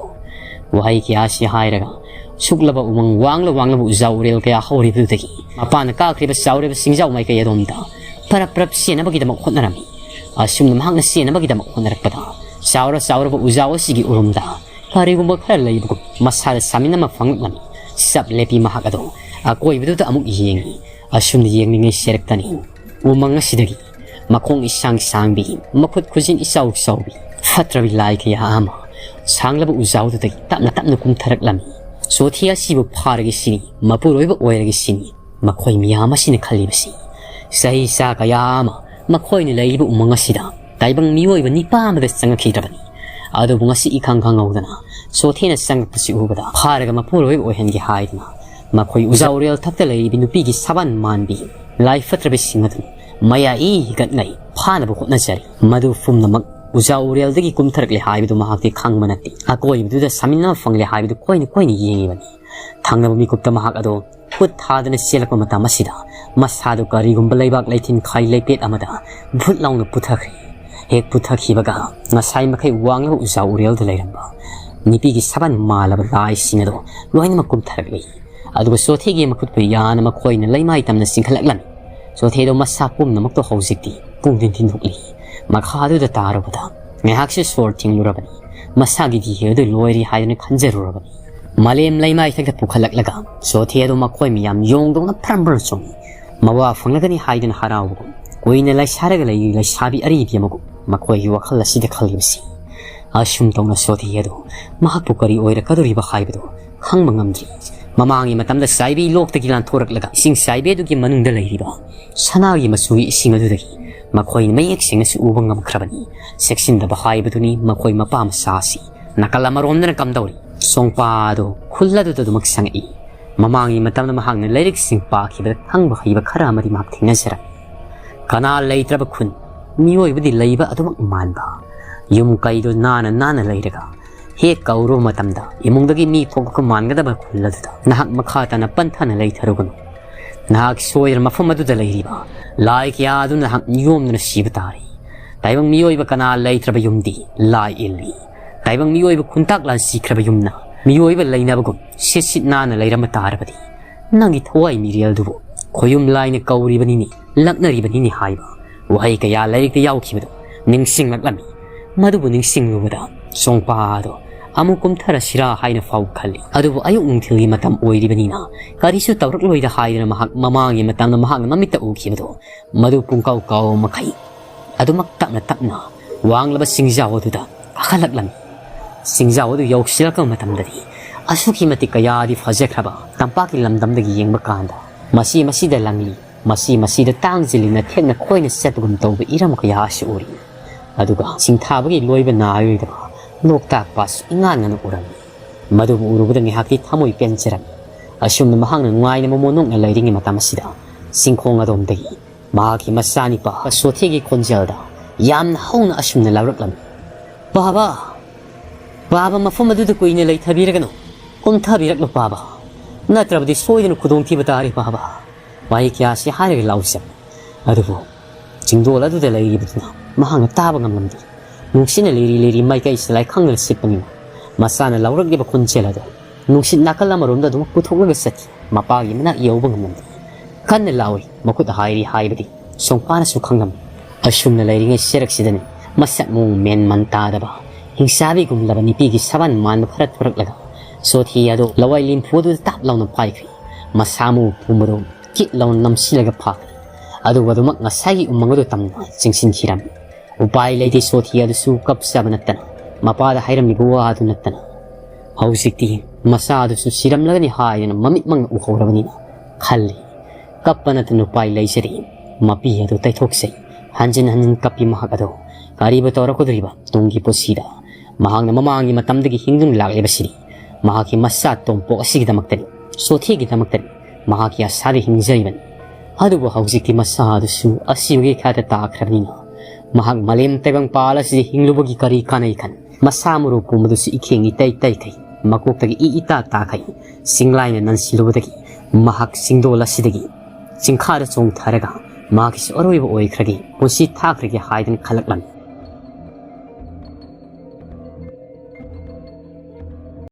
ꯋꯥꯍꯩ ꯀꯌꯥꯁꯤ ꯍꯥꯏꯔꯒ ꯁꯨꯛꯂꯕ ꯎꯃꯪ, ꯋꯥꯡꯂ ꯋꯥꯡꯂꯕ ꯎꯖꯥ ꯎꯔꯦꯜ ꯀꯌꯥ ꯍꯧꯔꯤꯕꯗꯨꯗꯒꯤ ꯃꯄꯥꯅ ꯀꯥꯈ꯭ꯔꯤꯕ ꯆꯥꯎꯔꯤꯕ ꯆꯤꯡꯖꯥꯎ ꯃꯥꯏꯀꯩ ꯑꯗꯣꯝꯗ ꯄꯔꯞ ꯄꯔꯞ ꯆꯦꯟꯅꯕꯒꯤꯗꯃꯛ ꯍꯣꯠꯅꯔꯝꯃꯤ꯫ ꯑꯁꯨꯝꯅ ꯃꯍꯥꯛꯅ ꯆꯦꯟꯅꯕꯒꯤꯗꯃꯛ ꯍꯣꯠꯅꯔꯛꯄꯗ ꯆꯥꯎꯔ ꯆꯥꯎꯔꯕ ꯎꯖꯥ ꯑꯁꯤꯒꯤ ꯎꯔꯨꯝꯗ ꯀꯔꯤꯒꯨꯝꯕ ꯈꯔ ꯂꯩꯕꯒꯨꯝ ꯃꯁꯥꯗ ꯁꯥꯃꯤꯟ ꯑꯃ ꯐꯪꯂꯛꯂꯝꯃꯤ꯫ ꯆꯞ ꯂꯦꯞꯄꯤ ꯃꯍꯥꯛ ꯑꯗꯣ ꯑꯀꯣꯏꯕꯗꯨꯗ ꯑꯃꯨꯛ ꯌꯦꯡꯏ꯫ ꯑꯁꯨꯝꯅ ꯌꯦꯡꯂꯤꯉꯩ ꯁꯦꯔꯛꯇꯅꯤ ꯎꯃꯪ ꯑꯁꯤꯗꯒꯤ ꯃꯈꯣꯡ ꯏꯁꯥꯡ ꯁꯥꯡꯕꯤ, ꯃꯈꯨꯠ ꯈꯨꯖꯤꯟ ꯏꯆꯥꯎ ꯆꯥꯎꯕꯤ, ꯐꯠꯇ꯭ꯔꯕꯤ ꯂꯥꯏ ꯀꯌꯥ ꯑꯃ ꯁꯥꯡꯂꯕ ꯎꯖꯥꯎꯗꯨꯗꯒꯤ ꯇꯞꯅ ꯇꯞꯅ ꯀꯨꯝꯊꯔꯛꯂꯝꯃꯤ꯫ ꯆꯣꯊꯤ ꯑꯁꯤꯕꯨ ꯐꯥꯔꯒꯦ ꯁꯤꯅꯤ, ꯃꯄꯨꯔꯣꯏꯕ ꯑꯣꯏꯔꯒꯦ ꯁꯤꯅꯤ ꯃꯈꯣꯏ ꯃꯤꯌꯥꯝ ꯑꯁꯤꯅ ꯈꯜꯂꯤꯕꯁꯤ꯫ ꯆꯍꯤ ꯆꯥ ꯀꯌꯥ ꯑꯃ ꯃꯈꯣꯏꯅ ꯂꯩꯔꯤꯕ ꯎꯃꯪ ꯑꯁꯤꯗ ꯇꯥꯏꯕꯪ ꯃꯤꯑꯣꯏꯕ ꯅꯤꯄꯥ ꯑꯃꯗ ꯆꯪꯉꯛꯈꯤꯗ꯭ꯔꯕꯅꯤ꯫ ꯑꯗꯨꯕꯨ ꯉꯁꯤ ꯏꯈꯪ ꯈꯪꯍꯧꯗꯅ ꯆꯣꯊꯦꯅ ꯆꯪꯉꯛꯄꯁꯤ ꯎꯕꯗ ꯐꯥꯔꯒ ꯃꯄꯨꯔꯣꯏꯕ ꯑꯣꯏꯍꯟꯒꯦ ꯍꯥꯏꯗꯨꯅ ꯃꯈꯣꯏ ꯎꯖꯥ ꯎꯔꯦꯜ ꯊꯛꯇ ꯂꯩꯔꯤꯕꯤ ꯅꯨꯄꯤꯒꯤ ꯁꯕꯥꯟ ꯃꯥꯟꯕꯤ ꯂꯥꯏ ꯐꯠꯇ꯭ꯔꯕꯤꯁꯤꯡ ꯑꯗꯨ ꯃꯌꯥꯏ ꯍꯤꯒꯠꯉꯩ ꯐꯥꯅꯕ ꯍꯣꯠꯅꯖꯔꯤ꯫ ꯃꯗꯨ ꯄꯨꯝꯅꯃꯛ ꯎꯖꯥ ꯎꯔꯦꯜꯗꯒꯤ ꯀꯨꯝꯊꯔꯛꯂꯦ ꯍꯥꯏꯕꯗꯨ ꯃꯍꯥꯛꯇꯤ ꯈꯪꯕ ꯅꯠꯇꯦ꯫ ꯑꯀꯣꯏꯕꯗꯨꯗ ꯁꯥꯃꯤꯟꯅꯕ ꯐꯪꯂꯦ ꯍꯥꯏꯕꯗꯨ ꯀꯣꯏꯅ ꯀꯣꯏꯅ ꯌꯦꯡꯉꯤꯕꯅꯤ꯫ ꯊꯪꯅꯕ ꯃꯤꯀꯨꯞꯇ ꯃꯍꯥꯛ ꯑꯗꯣ ꯈꯨꯠ ꯊꯥꯗꯅ ꯆꯦꯜꯂꯛꯄ ꯃꯇꯝ ꯑꯁꯤꯗ ꯃꯁꯥꯗꯨ ꯀꯔꯤꯒꯨꯝꯕ ꯂꯩꯕꯥꯛ ꯂꯩꯊꯤꯟ ꯈꯥꯏ ꯂꯩꯄꯦꯠ ꯑꯃꯗ ꯚꯨꯠ ꯂꯥꯎꯅ ꯄꯨꯊꯈ꯭ꯔꯦ꯫ ꯍꯦꯛ ꯄꯨꯊꯈꯤꯕꯒ ꯉꯁꯥꯏ ꯃꯈꯩ ꯋꯥꯡꯂꯕ ꯎꯖꯥ ꯎꯔꯦꯜꯗ ꯂꯩꯔꯝꯕ ꯅꯨꯄꯤꯒꯤ ꯁꯕꯥꯟ ꯃꯥꯜꯂꯕ ꯂꯥꯏꯁꯤꯡ ꯑꯗꯨ ꯂꯣꯏꯅꯃꯛ ꯀꯨꯝꯊꯔꯛꯂꯤ꯫ ꯑꯗꯨꯒ ꯆꯣꯊꯦꯒꯤ ꯃꯈꯨꯠꯄꯨ ꯌꯥꯅ ꯃꯈꯣꯏꯅ ꯂꯩꯃꯥꯏ ꯇꯝꯅ ꯆꯤꯡꯈꯠꯂꯛꯂꯝꯃꯤ꯫ ꯆꯣꯊꯦꯗꯣ ꯃꯁꯥ ꯄꯨꯝꯅꯃꯛꯇꯣ ꯍꯧꯖꯤꯛꯇꯤ ꯄꯨꯡ ꯊꯤꯟ ꯊꯤꯟꯗꯣꯛꯂꯤ꯫ ꯃꯈꯥꯗꯨꯗ ꯇꯥꯔꯨꯕꯗ ꯉꯥꯏꯍꯥꯛꯁꯨ ꯁꯣꯔ ꯊꯤꯡꯂꯨꯔꯕꯅꯤ꯫ ꯃꯁꯥꯒꯤ ꯗꯤꯍꯦ ꯑꯗꯨ ꯂꯣꯏꯔꯦ ꯍꯥꯏꯗꯨꯅ ꯈꯟꯖꯔꯨꯔꯕꯅꯤ꯫ ꯃꯥꯂꯦꯝ ꯂꯩꯃꯥꯏꯊꯛꯇ ꯄꯨꯈꯠꯂꯛꯂꯒ ꯆꯣꯊꯦ ꯑꯗꯨ ꯃꯈꯣꯏ ꯃꯤꯌꯥꯝ ꯌꯣꯡꯗꯧꯅ ꯐ꯭ꯔꯝ ꯐ꯭ꯔꯝ ꯆꯣꯡꯏ꯫ ꯃꯋꯥ ꯐꯪꯂꯒꯅꯤ ꯍꯥꯏꯗꯨꯅ ꯍꯔꯥꯎꯕꯒꯨꯝ, ꯀꯨꯏꯅ ꯂꯩꯁꯥꯔꯒ ꯂꯩꯔꯤ ꯂꯩꯁꯥꯕꯤ ꯑꯔꯤꯕꯤ ꯑꯃꯒꯨꯝ ꯃꯈꯣꯏꯒꯤ ꯋꯥꯈꯜ ꯑꯁꯤꯗ ꯈꯜꯂꯤꯕꯁꯤ꯫ ꯑꯁꯨꯝ ꯇꯧꯅ ꯆꯣꯊꯦ ꯑꯗꯨ ꯃꯍꯥꯛꯄꯨ ꯀꯔꯤ ꯑꯣꯏꯔꯛꯀꯗꯧꯔꯤꯕ ꯍꯥꯏꯕꯗꯨ ꯈꯪꯕ ꯉꯝꯗ꯭ꯔꯤ꯫ ꯃꯃꯥꯡꯒꯤ ꯃꯇꯝꯗ ꯆꯥꯏꯕꯤ ꯂꯣꯛꯇꯒꯤ ꯂꯥꯟꯊꯣꯔꯛꯂꯒ ꯏꯁꯤꯡ ꯆꯥꯏꯕꯤ ꯑꯗꯨꯒꯤ ꯃꯅꯨꯡꯗ ꯂꯩꯔꯤꯕ ꯁꯅꯥꯒꯤ ꯃꯆꯨꯒꯤ ꯏꯁꯤꯡ ꯑꯗꯨꯗꯒꯤ ꯃꯈꯣꯏꯅ ꯃꯌꯦꯛ ꯁꯦꯡꯅꯁꯨ ꯎꯕ ꯉꯝꯈ꯭ꯔꯕꯅꯤ꯫ ꯆꯦꯛꯁꯤꯟꯗꯕ ꯍꯥꯏꯕꯗꯨꯅꯤ ꯃꯈꯣꯏ ꯃꯄꯥ ꯃꯆꯥ ꯑꯁꯤ꯫ ꯅꯥꯀꯜ ꯑꯃꯔꯣꯝꯗꯅ ꯀꯝꯗꯧꯔꯤ? ꯁꯣꯡꯄꯥ ꯑꯗꯨ ꯈꯨꯜ ꯑꯗꯨꯗ ꯑꯗꯨꯃꯛ ꯆꯪꯉꯛꯏ꯫ ꯃꯃꯥꯡꯒꯤ ꯃꯇꯝꯗ ꯃꯍꯥꯛꯅ ꯂꯥꯏꯔꯤꯛꯁꯤꯡ ꯄꯥꯈꯤꯕꯗ ꯈꯪꯕ ꯍꯩꯕ ꯈꯔ ꯑꯃꯗꯤ ꯃꯍꯥꯛ ꯊꯦꯡꯅꯖꯔꯝꯃꯤ꯫ ꯀꯅꯥ ꯂꯩꯇ꯭ꯔꯕ ꯈꯨꯟ, ꯃꯤꯑꯣꯏꯕꯗꯤ ꯂꯩꯕ ꯑꯗꯨꯃꯛ ꯃꯥꯟꯕ꯫ ꯌꯨꯝ ꯀꯩꯗꯣ ꯅꯥꯟꯅ ꯅꯥꯟꯅ ꯂꯩꯔꯒ ꯍꯦꯛ ꯀꯧꯔꯨꯕ ꯃꯇꯝꯗ ꯏꯃꯨꯡꯗꯒꯤ ꯃꯤ ꯊꯣꯛꯂꯛꯄ ꯃꯥꯟꯒꯗꯕ ꯈꯨꯜ ꯑꯗꯨꯗ ꯅꯍꯥꯛ ꯃꯈꯥ ꯇꯥꯅ ꯄꯟꯊꯅ ꯂꯩꯊꯔꯨꯒꯅꯨ꯫ ꯅꯍꯥꯛ ꯁꯣꯏꯗꯅ ꯃꯐꯝ ꯑꯗꯨꯗ ꯂꯩꯔꯤꯕ ꯂꯥꯏ ꯀꯌꯥ ꯑꯗꯨ ꯅꯍꯥꯛ ꯌꯣꯝꯗꯨꯅ ꯁꯤꯕ ꯇꯥꯔꯤ꯫ ꯇꯥꯏꯕꯪ ꯃꯤꯑꯣꯏꯕ ꯀꯅꯥ ꯂꯩꯇ꯭ꯔꯕ ꯌꯨꯝꯗꯤ ꯂꯥꯏ ꯏꯜꯂꯤ꯫ ꯇꯥꯏꯕꯪ ꯃꯤꯑꯣꯏꯕ ꯈꯨꯟꯇꯥꯛ ꯂꯥꯟꯁꯤꯈ꯭ꯔꯕ ꯌꯨꯝꯅ ꯃꯤꯑꯣꯏꯕ ꯂꯩꯅꯕꯒꯨꯝ ꯁꯤꯠ ꯁꯤꯠ ꯅꯥꯟꯅ ꯂꯩꯔꯝꯕ ꯇꯥꯔꯕꯗꯤ, ꯅꯪꯒꯤ ꯊꯋꯥꯏ ꯃꯤꯔꯦꯜꯗꯨꯕꯨ ꯈꯣꯌꯨꯝ ꯂꯥꯏꯅ ꯀꯧꯔꯤꯕꯅꯤꯅꯦ, ꯂꯛꯅꯔꯤꯕꯅꯤꯅꯦ ꯍꯥꯏꯕ ꯋꯥꯍꯩ ꯀꯌꯥ ꯂꯥꯏꯔꯤꯛꯇ ꯌꯥꯎꯈꯤꯕꯗꯨ ꯅꯤꯡꯁꯤꯡꯂꯛꯂꯝꯃꯤ꯫ ꯃꯗꯨꯕꯨ ꯅꯤꯡꯁꯤꯡꯂꯨꯕꯗ ꯁꯣꯡꯄꯥꯗꯣ ꯑꯃꯨꯛ ꯀꯨꯝꯊꯔꯁꯤꯔꯥ ꯍꯥꯏꯅ ꯐꯥꯎꯕ ꯈꯜꯂꯤ꯫ ꯑꯗꯨꯕꯨ ꯑꯌꯨꯛ ꯅꯨꯡꯊꯤꯜꯒꯤ ꯃꯇꯝ ꯑꯣꯏꯔꯤꯕꯅꯤꯅ ꯀꯔꯤꯁꯨ ꯇꯧꯔꯛꯂꯣꯏꯗ ꯍꯥꯏꯗꯨꯅ ꯃꯍꯥꯛ ꯃꯃꯥꯡꯒꯤ ꯃꯇꯝꯗ ꯃꯍꯥꯛꯅ ꯃꯃꯤꯠꯇ ꯎꯈꯤꯕꯗꯣ ꯃꯗꯨ ꯄꯨꯡꯀꯥꯎ ꯀꯥꯎ ꯃꯈꯩ ꯑꯗꯨꯃꯛ ꯇꯞꯅ ꯇꯞꯅ ꯋꯥꯡꯂꯕ ꯆꯤꯡꯖꯥꯎ ꯑꯗꯨꯗ ꯀꯥꯈꯠꯂꯛꯂꯝꯃꯤ꯫ ꯆꯤꯡꯖꯥꯎ ꯑꯗꯨ ꯌꯧꯁꯤꯜꯂꯛꯄ ꯃꯇꯝꯗꯗꯤ ꯑꯁꯨꯛꯀꯤ ꯃꯇꯤꯛ ꯀꯌꯥꯗꯤ ꯐꯖꯈ꯭ꯔꯕ ꯇꯝꯄꯥꯛꯀꯤ ꯂꯝꯗꯝꯗꯒꯤ ꯌꯦꯡꯕ ꯀꯥꯟꯗ ꯃꯁꯤ ꯃꯁꯤꯗ ꯂꯪꯂꯤ, ꯃꯁꯤ ꯃꯁꯤꯗ ꯇꯥꯡꯁꯤꯜꯂꯤꯅ ꯊꯦꯛꯅ ꯈꯣꯏꯅ ꯆꯠꯄꯒꯨꯝ ꯇꯧꯕ ꯏꯔꯝ ꯀꯌꯥ ꯑꯁꯤ ꯎꯔꯤ꯫ ꯑꯗꯨꯒ ꯁꯤꯡꯊꯥꯕꯒꯤ ꯂꯣꯏꯕ ꯅꯥꯏꯔꯣꯏꯗꯕ ꯂꯣꯛꯇꯥꯛ ꯄꯥꯠꯁꯨ ꯏꯉꯥꯟ ꯉꯥꯟꯅ ꯎꯔꯝꯃꯤ꯫ ꯃꯗꯨꯕꯨ ꯎꯔꯨꯕꯗ ꯉꯥꯏꯍꯥꯛꯇꯤ ꯊꯃꯣꯏ ꯄꯦꯟꯖꯔꯝꯃꯤ꯫ ꯑꯁꯨꯝꯅ ꯃꯍꯥꯛꯅ ꯅꯨꯡꯉꯥꯏꯅ ꯃꯃꯣꯟ ꯅꯣꯛꯅ ꯂꯩꯔꯤꯉꯩ ꯃꯇꯝ ꯑꯁꯤꯗ ꯆꯤꯡꯈꯣꯡ ꯑꯗꯣꯝꯗꯒꯤ ꯃꯍꯥꯛꯀꯤ ꯃꯆꯥꯅꯤꯄꯥ ꯁꯣꯊꯦꯒꯤ ꯈꯣꯟꯖꯦꯜꯗ ꯌꯥꯝꯅ ꯍꯧꯅ ꯑꯁꯨꯝꯅ ꯂꯥꯎꯔꯛꯂꯝꯃꯤ, "ꯄꯥꯕ! ꯄꯥꯕ, ꯃꯐꯝ ꯑꯗꯨꯗ ꯀꯨꯏꯅ ꯂꯩꯊꯕꯤꯔꯒꯅꯨ꯫ ꯀꯨꯝꯊꯕꯤꯔꯛꯂꯣ ꯄꯥꯕ꯫ ꯅꯠꯇ꯭ꯔꯕꯗꯤ ꯁꯣꯏꯗꯅ ꯈꯨꯗꯣꯡꯊꯤꯕ ꯇꯥꯔꯦ ꯄꯥꯕ"꯫ ꯋꯥꯍꯩ ꯀꯌꯥꯁꯤ ꯍꯥꯏꯔꯒ ꯂꯥꯎꯖꯕꯅꯤ꯫ ꯑꯗꯨꯕꯨ ꯆꯤꯡꯗꯣꯜ ꯑꯗꯨꯗ ꯂꯩꯔꯤꯕꯗꯨꯅ ꯃꯍꯥꯛꯅ ꯇꯥꯕ ꯉꯝꯂꯝꯗꯦ꯫ ꯅꯨꯡꯁꯤꯠꯅ ꯂꯤꯔꯤ ꯂꯤꯔꯤ ꯃꯥꯏꯀꯩ ꯁꯤꯂꯥꯏ ꯈꯪꯗꯅ ꯁꯤꯠꯄꯅꯤꯅ ꯃꯁꯥꯅ ꯂꯧꯔꯛꯂꯤꯕ ꯈꯣꯟꯖꯦꯜ ꯑꯗꯨ ꯅꯨꯡꯁꯤꯠ ꯅꯥꯀꯜ ꯑꯃꯔꯣꯝꯗ ꯑꯗꯨꯃꯛ ꯄꯨꯊꯣꯛꯂꯒ ꯆꯠꯈꯤ꯫ ꯃꯄꯥꯒꯤ ꯃꯅꯥꯛ ꯌꯧꯕ ꯉꯝꯂꯝꯗꯦ꯫ ꯀꯟꯅ ꯂꯥꯎꯏ, ꯃꯈꯨꯠ ꯍꯥꯏꯔꯤ ꯍꯥꯏꯕꯗꯤ ꯁꯣꯡꯄꯥꯅꯁꯨ ꯈꯪꯂꯝꯃꯤ꯫ ꯑꯁꯨꯝꯅ ꯂꯩꯔꯤꯉꯩ ꯆꯦꯔꯛꯁꯤꯗꯅꯤ ꯃꯁꯛ ꯃꯑꯣꯡ ꯃꯦꯟ ꯃꯟ ꯇꯥꯗꯕ ꯍꯤꯡꯆꯥꯕꯤꯒꯨꯝꯂꯕ ꯅꯨꯄꯤꯒꯤ ꯁꯕꯥꯟ ꯃꯥꯟꯕ ꯈꯔ ꯊꯣꯔꯛꯂꯒ ꯁꯣꯊꯤ ꯑꯗꯨ ꯂꯋꯥꯏ ꯂꯦꯝꯐꯨ ꯑꯗꯨꯗ ꯇꯥꯞ ꯂꯥꯎꯅ ꯄꯥꯏꯈ꯭ꯔꯤ꯫ ꯃꯁꯥ ꯃꯎ ꯄꯨꯝꯕꯗꯨ ꯀꯤꯠ ꯂꯥꯎꯅ ꯅꯝꯁꯤꯜꯂꯒ ꯐꯥꯈ꯭ꯔꯦ꯫ ꯑꯗꯨꯒ ꯑꯗꯨꯃꯛ ꯉꯁꯥꯏꯒꯤ ꯎꯃꯪ ꯑꯗꯨ ꯇꯝꯅ ꯆꯤꯡꯁꯤꯟꯈꯤꯔꯝꯃꯤ꯫ ꯎꯄꯥꯏ ꯂꯩꯇꯦ, ꯁꯣꯊꯤ ꯑꯗꯨꯁꯨ ꯀꯞꯆꯕ ꯅꯠꯇꯅ, ꯃꯄꯥꯗ ꯍꯥꯏꯔꯝꯂꯤꯕ ꯋꯥ ꯑꯗꯨ ꯅꯠꯇꯅ꯫ ꯍꯧꯖꯤꯛꯇꯤ ꯃꯆꯥ ꯑꯗꯨꯁꯨ ꯁꯤꯔꯝꯂꯒꯅꯤ ꯍꯥꯏꯗꯅ ꯃꯃꯤꯠꯃꯛꯅ ꯎꯍꯧꯔꯕꯅꯤꯅ ꯈꯜꯂꯤ꯫ ꯀꯞꯄ ꯅꯠꯇꯅ ꯎꯄꯥꯏ ꯂꯩꯖꯔꯤ꯫ ꯃꯄꯤ ꯑꯗꯨ ꯇꯩꯊꯣꯛꯆꯩ꯫ ꯍꯟꯖꯤꯟ ꯍꯟꯖꯤꯟ ꯀꯞꯄꯤ ꯃꯍꯥꯛ ꯑꯗꯨ꯫ ꯀꯔꯤꯕꯨ ꯇꯧꯔꯛꯀꯗꯧꯔꯤꯕ ꯇꯨꯡꯒꯤ ꯄꯨꯟꯁꯤꯗ? ꯃꯍꯥꯛꯅ ꯃꯃꯥꯡꯒꯤ ꯃꯇꯝꯗꯒꯤ ꯍꯤꯡꯗꯨꯅ ꯂꯥꯛꯂꯤꯕꯁꯤꯗꯤ ꯃꯍꯥꯛꯀꯤ ꯃꯆꯥ ꯇꯣꯝꯄꯣꯛ ꯑꯁꯤꯒꯤꯗꯃꯛꯇꯅꯤ, ꯁꯣꯊꯤꯒꯤꯗꯃꯛꯇꯅꯤ꯫ ꯃꯍꯥꯛꯀꯤ ꯑꯁꯥꯗ ꯍꯤꯡꯖꯔꯤꯕꯅꯤ꯫ ꯑꯗꯨꯕꯨ ꯍꯧꯖꯤꯛꯇꯤ ꯃꯆꯥ ꯑꯗꯨꯁꯨ ꯑꯁꯤꯕꯒꯤ ꯈꯥꯗ ꯇꯥꯈ꯭ꯔꯕꯅꯤꯅ ꯃꯍꯥꯛ ꯃꯥꯂꯦꯝ ꯇꯥꯏꯕꯪ ꯄꯥꯜ ꯑꯁꯤꯗ ꯍꯤꯡꯂꯨꯕꯒꯤ ꯀꯔꯤ ꯀꯥꯟꯅꯩ ꯈꯟ ꯃꯁꯥ ꯃꯔꯨ ꯄꯨꯝꯕꯗꯨꯁꯨ ꯏꯈꯦꯡ ꯏꯇꯩ ꯇꯩꯈꯩ, ꯃꯀꯣꯛꯇꯒꯤ ꯏ ꯏꯇꯥ ꯇꯥꯈꯩ꯫ ꯆꯤꯡꯂꯥꯏꯅ ꯅꯟꯁꯤꯜꯂꯨꯕꯗꯒꯤ ꯃꯍꯥꯛ ꯆꯤꯡꯗꯣꯜ ꯑꯁꯤꯗꯒꯤ ꯆꯤꯡꯈꯥꯗ ꯆꯣꯡꯊꯔꯒ ꯃꯍꯥꯛꯀꯤꯁꯨ ꯑꯔꯣꯏꯕ ꯑꯣꯏꯈ꯭ꯔꯒꯦ, ꯄꯨꯟꯁꯤ ꯊꯥꯈ꯭ꯔꯒꯦ ꯍꯥꯏꯗꯅ ꯈꯜꯂꯛꯂꯝꯃꯤ꯫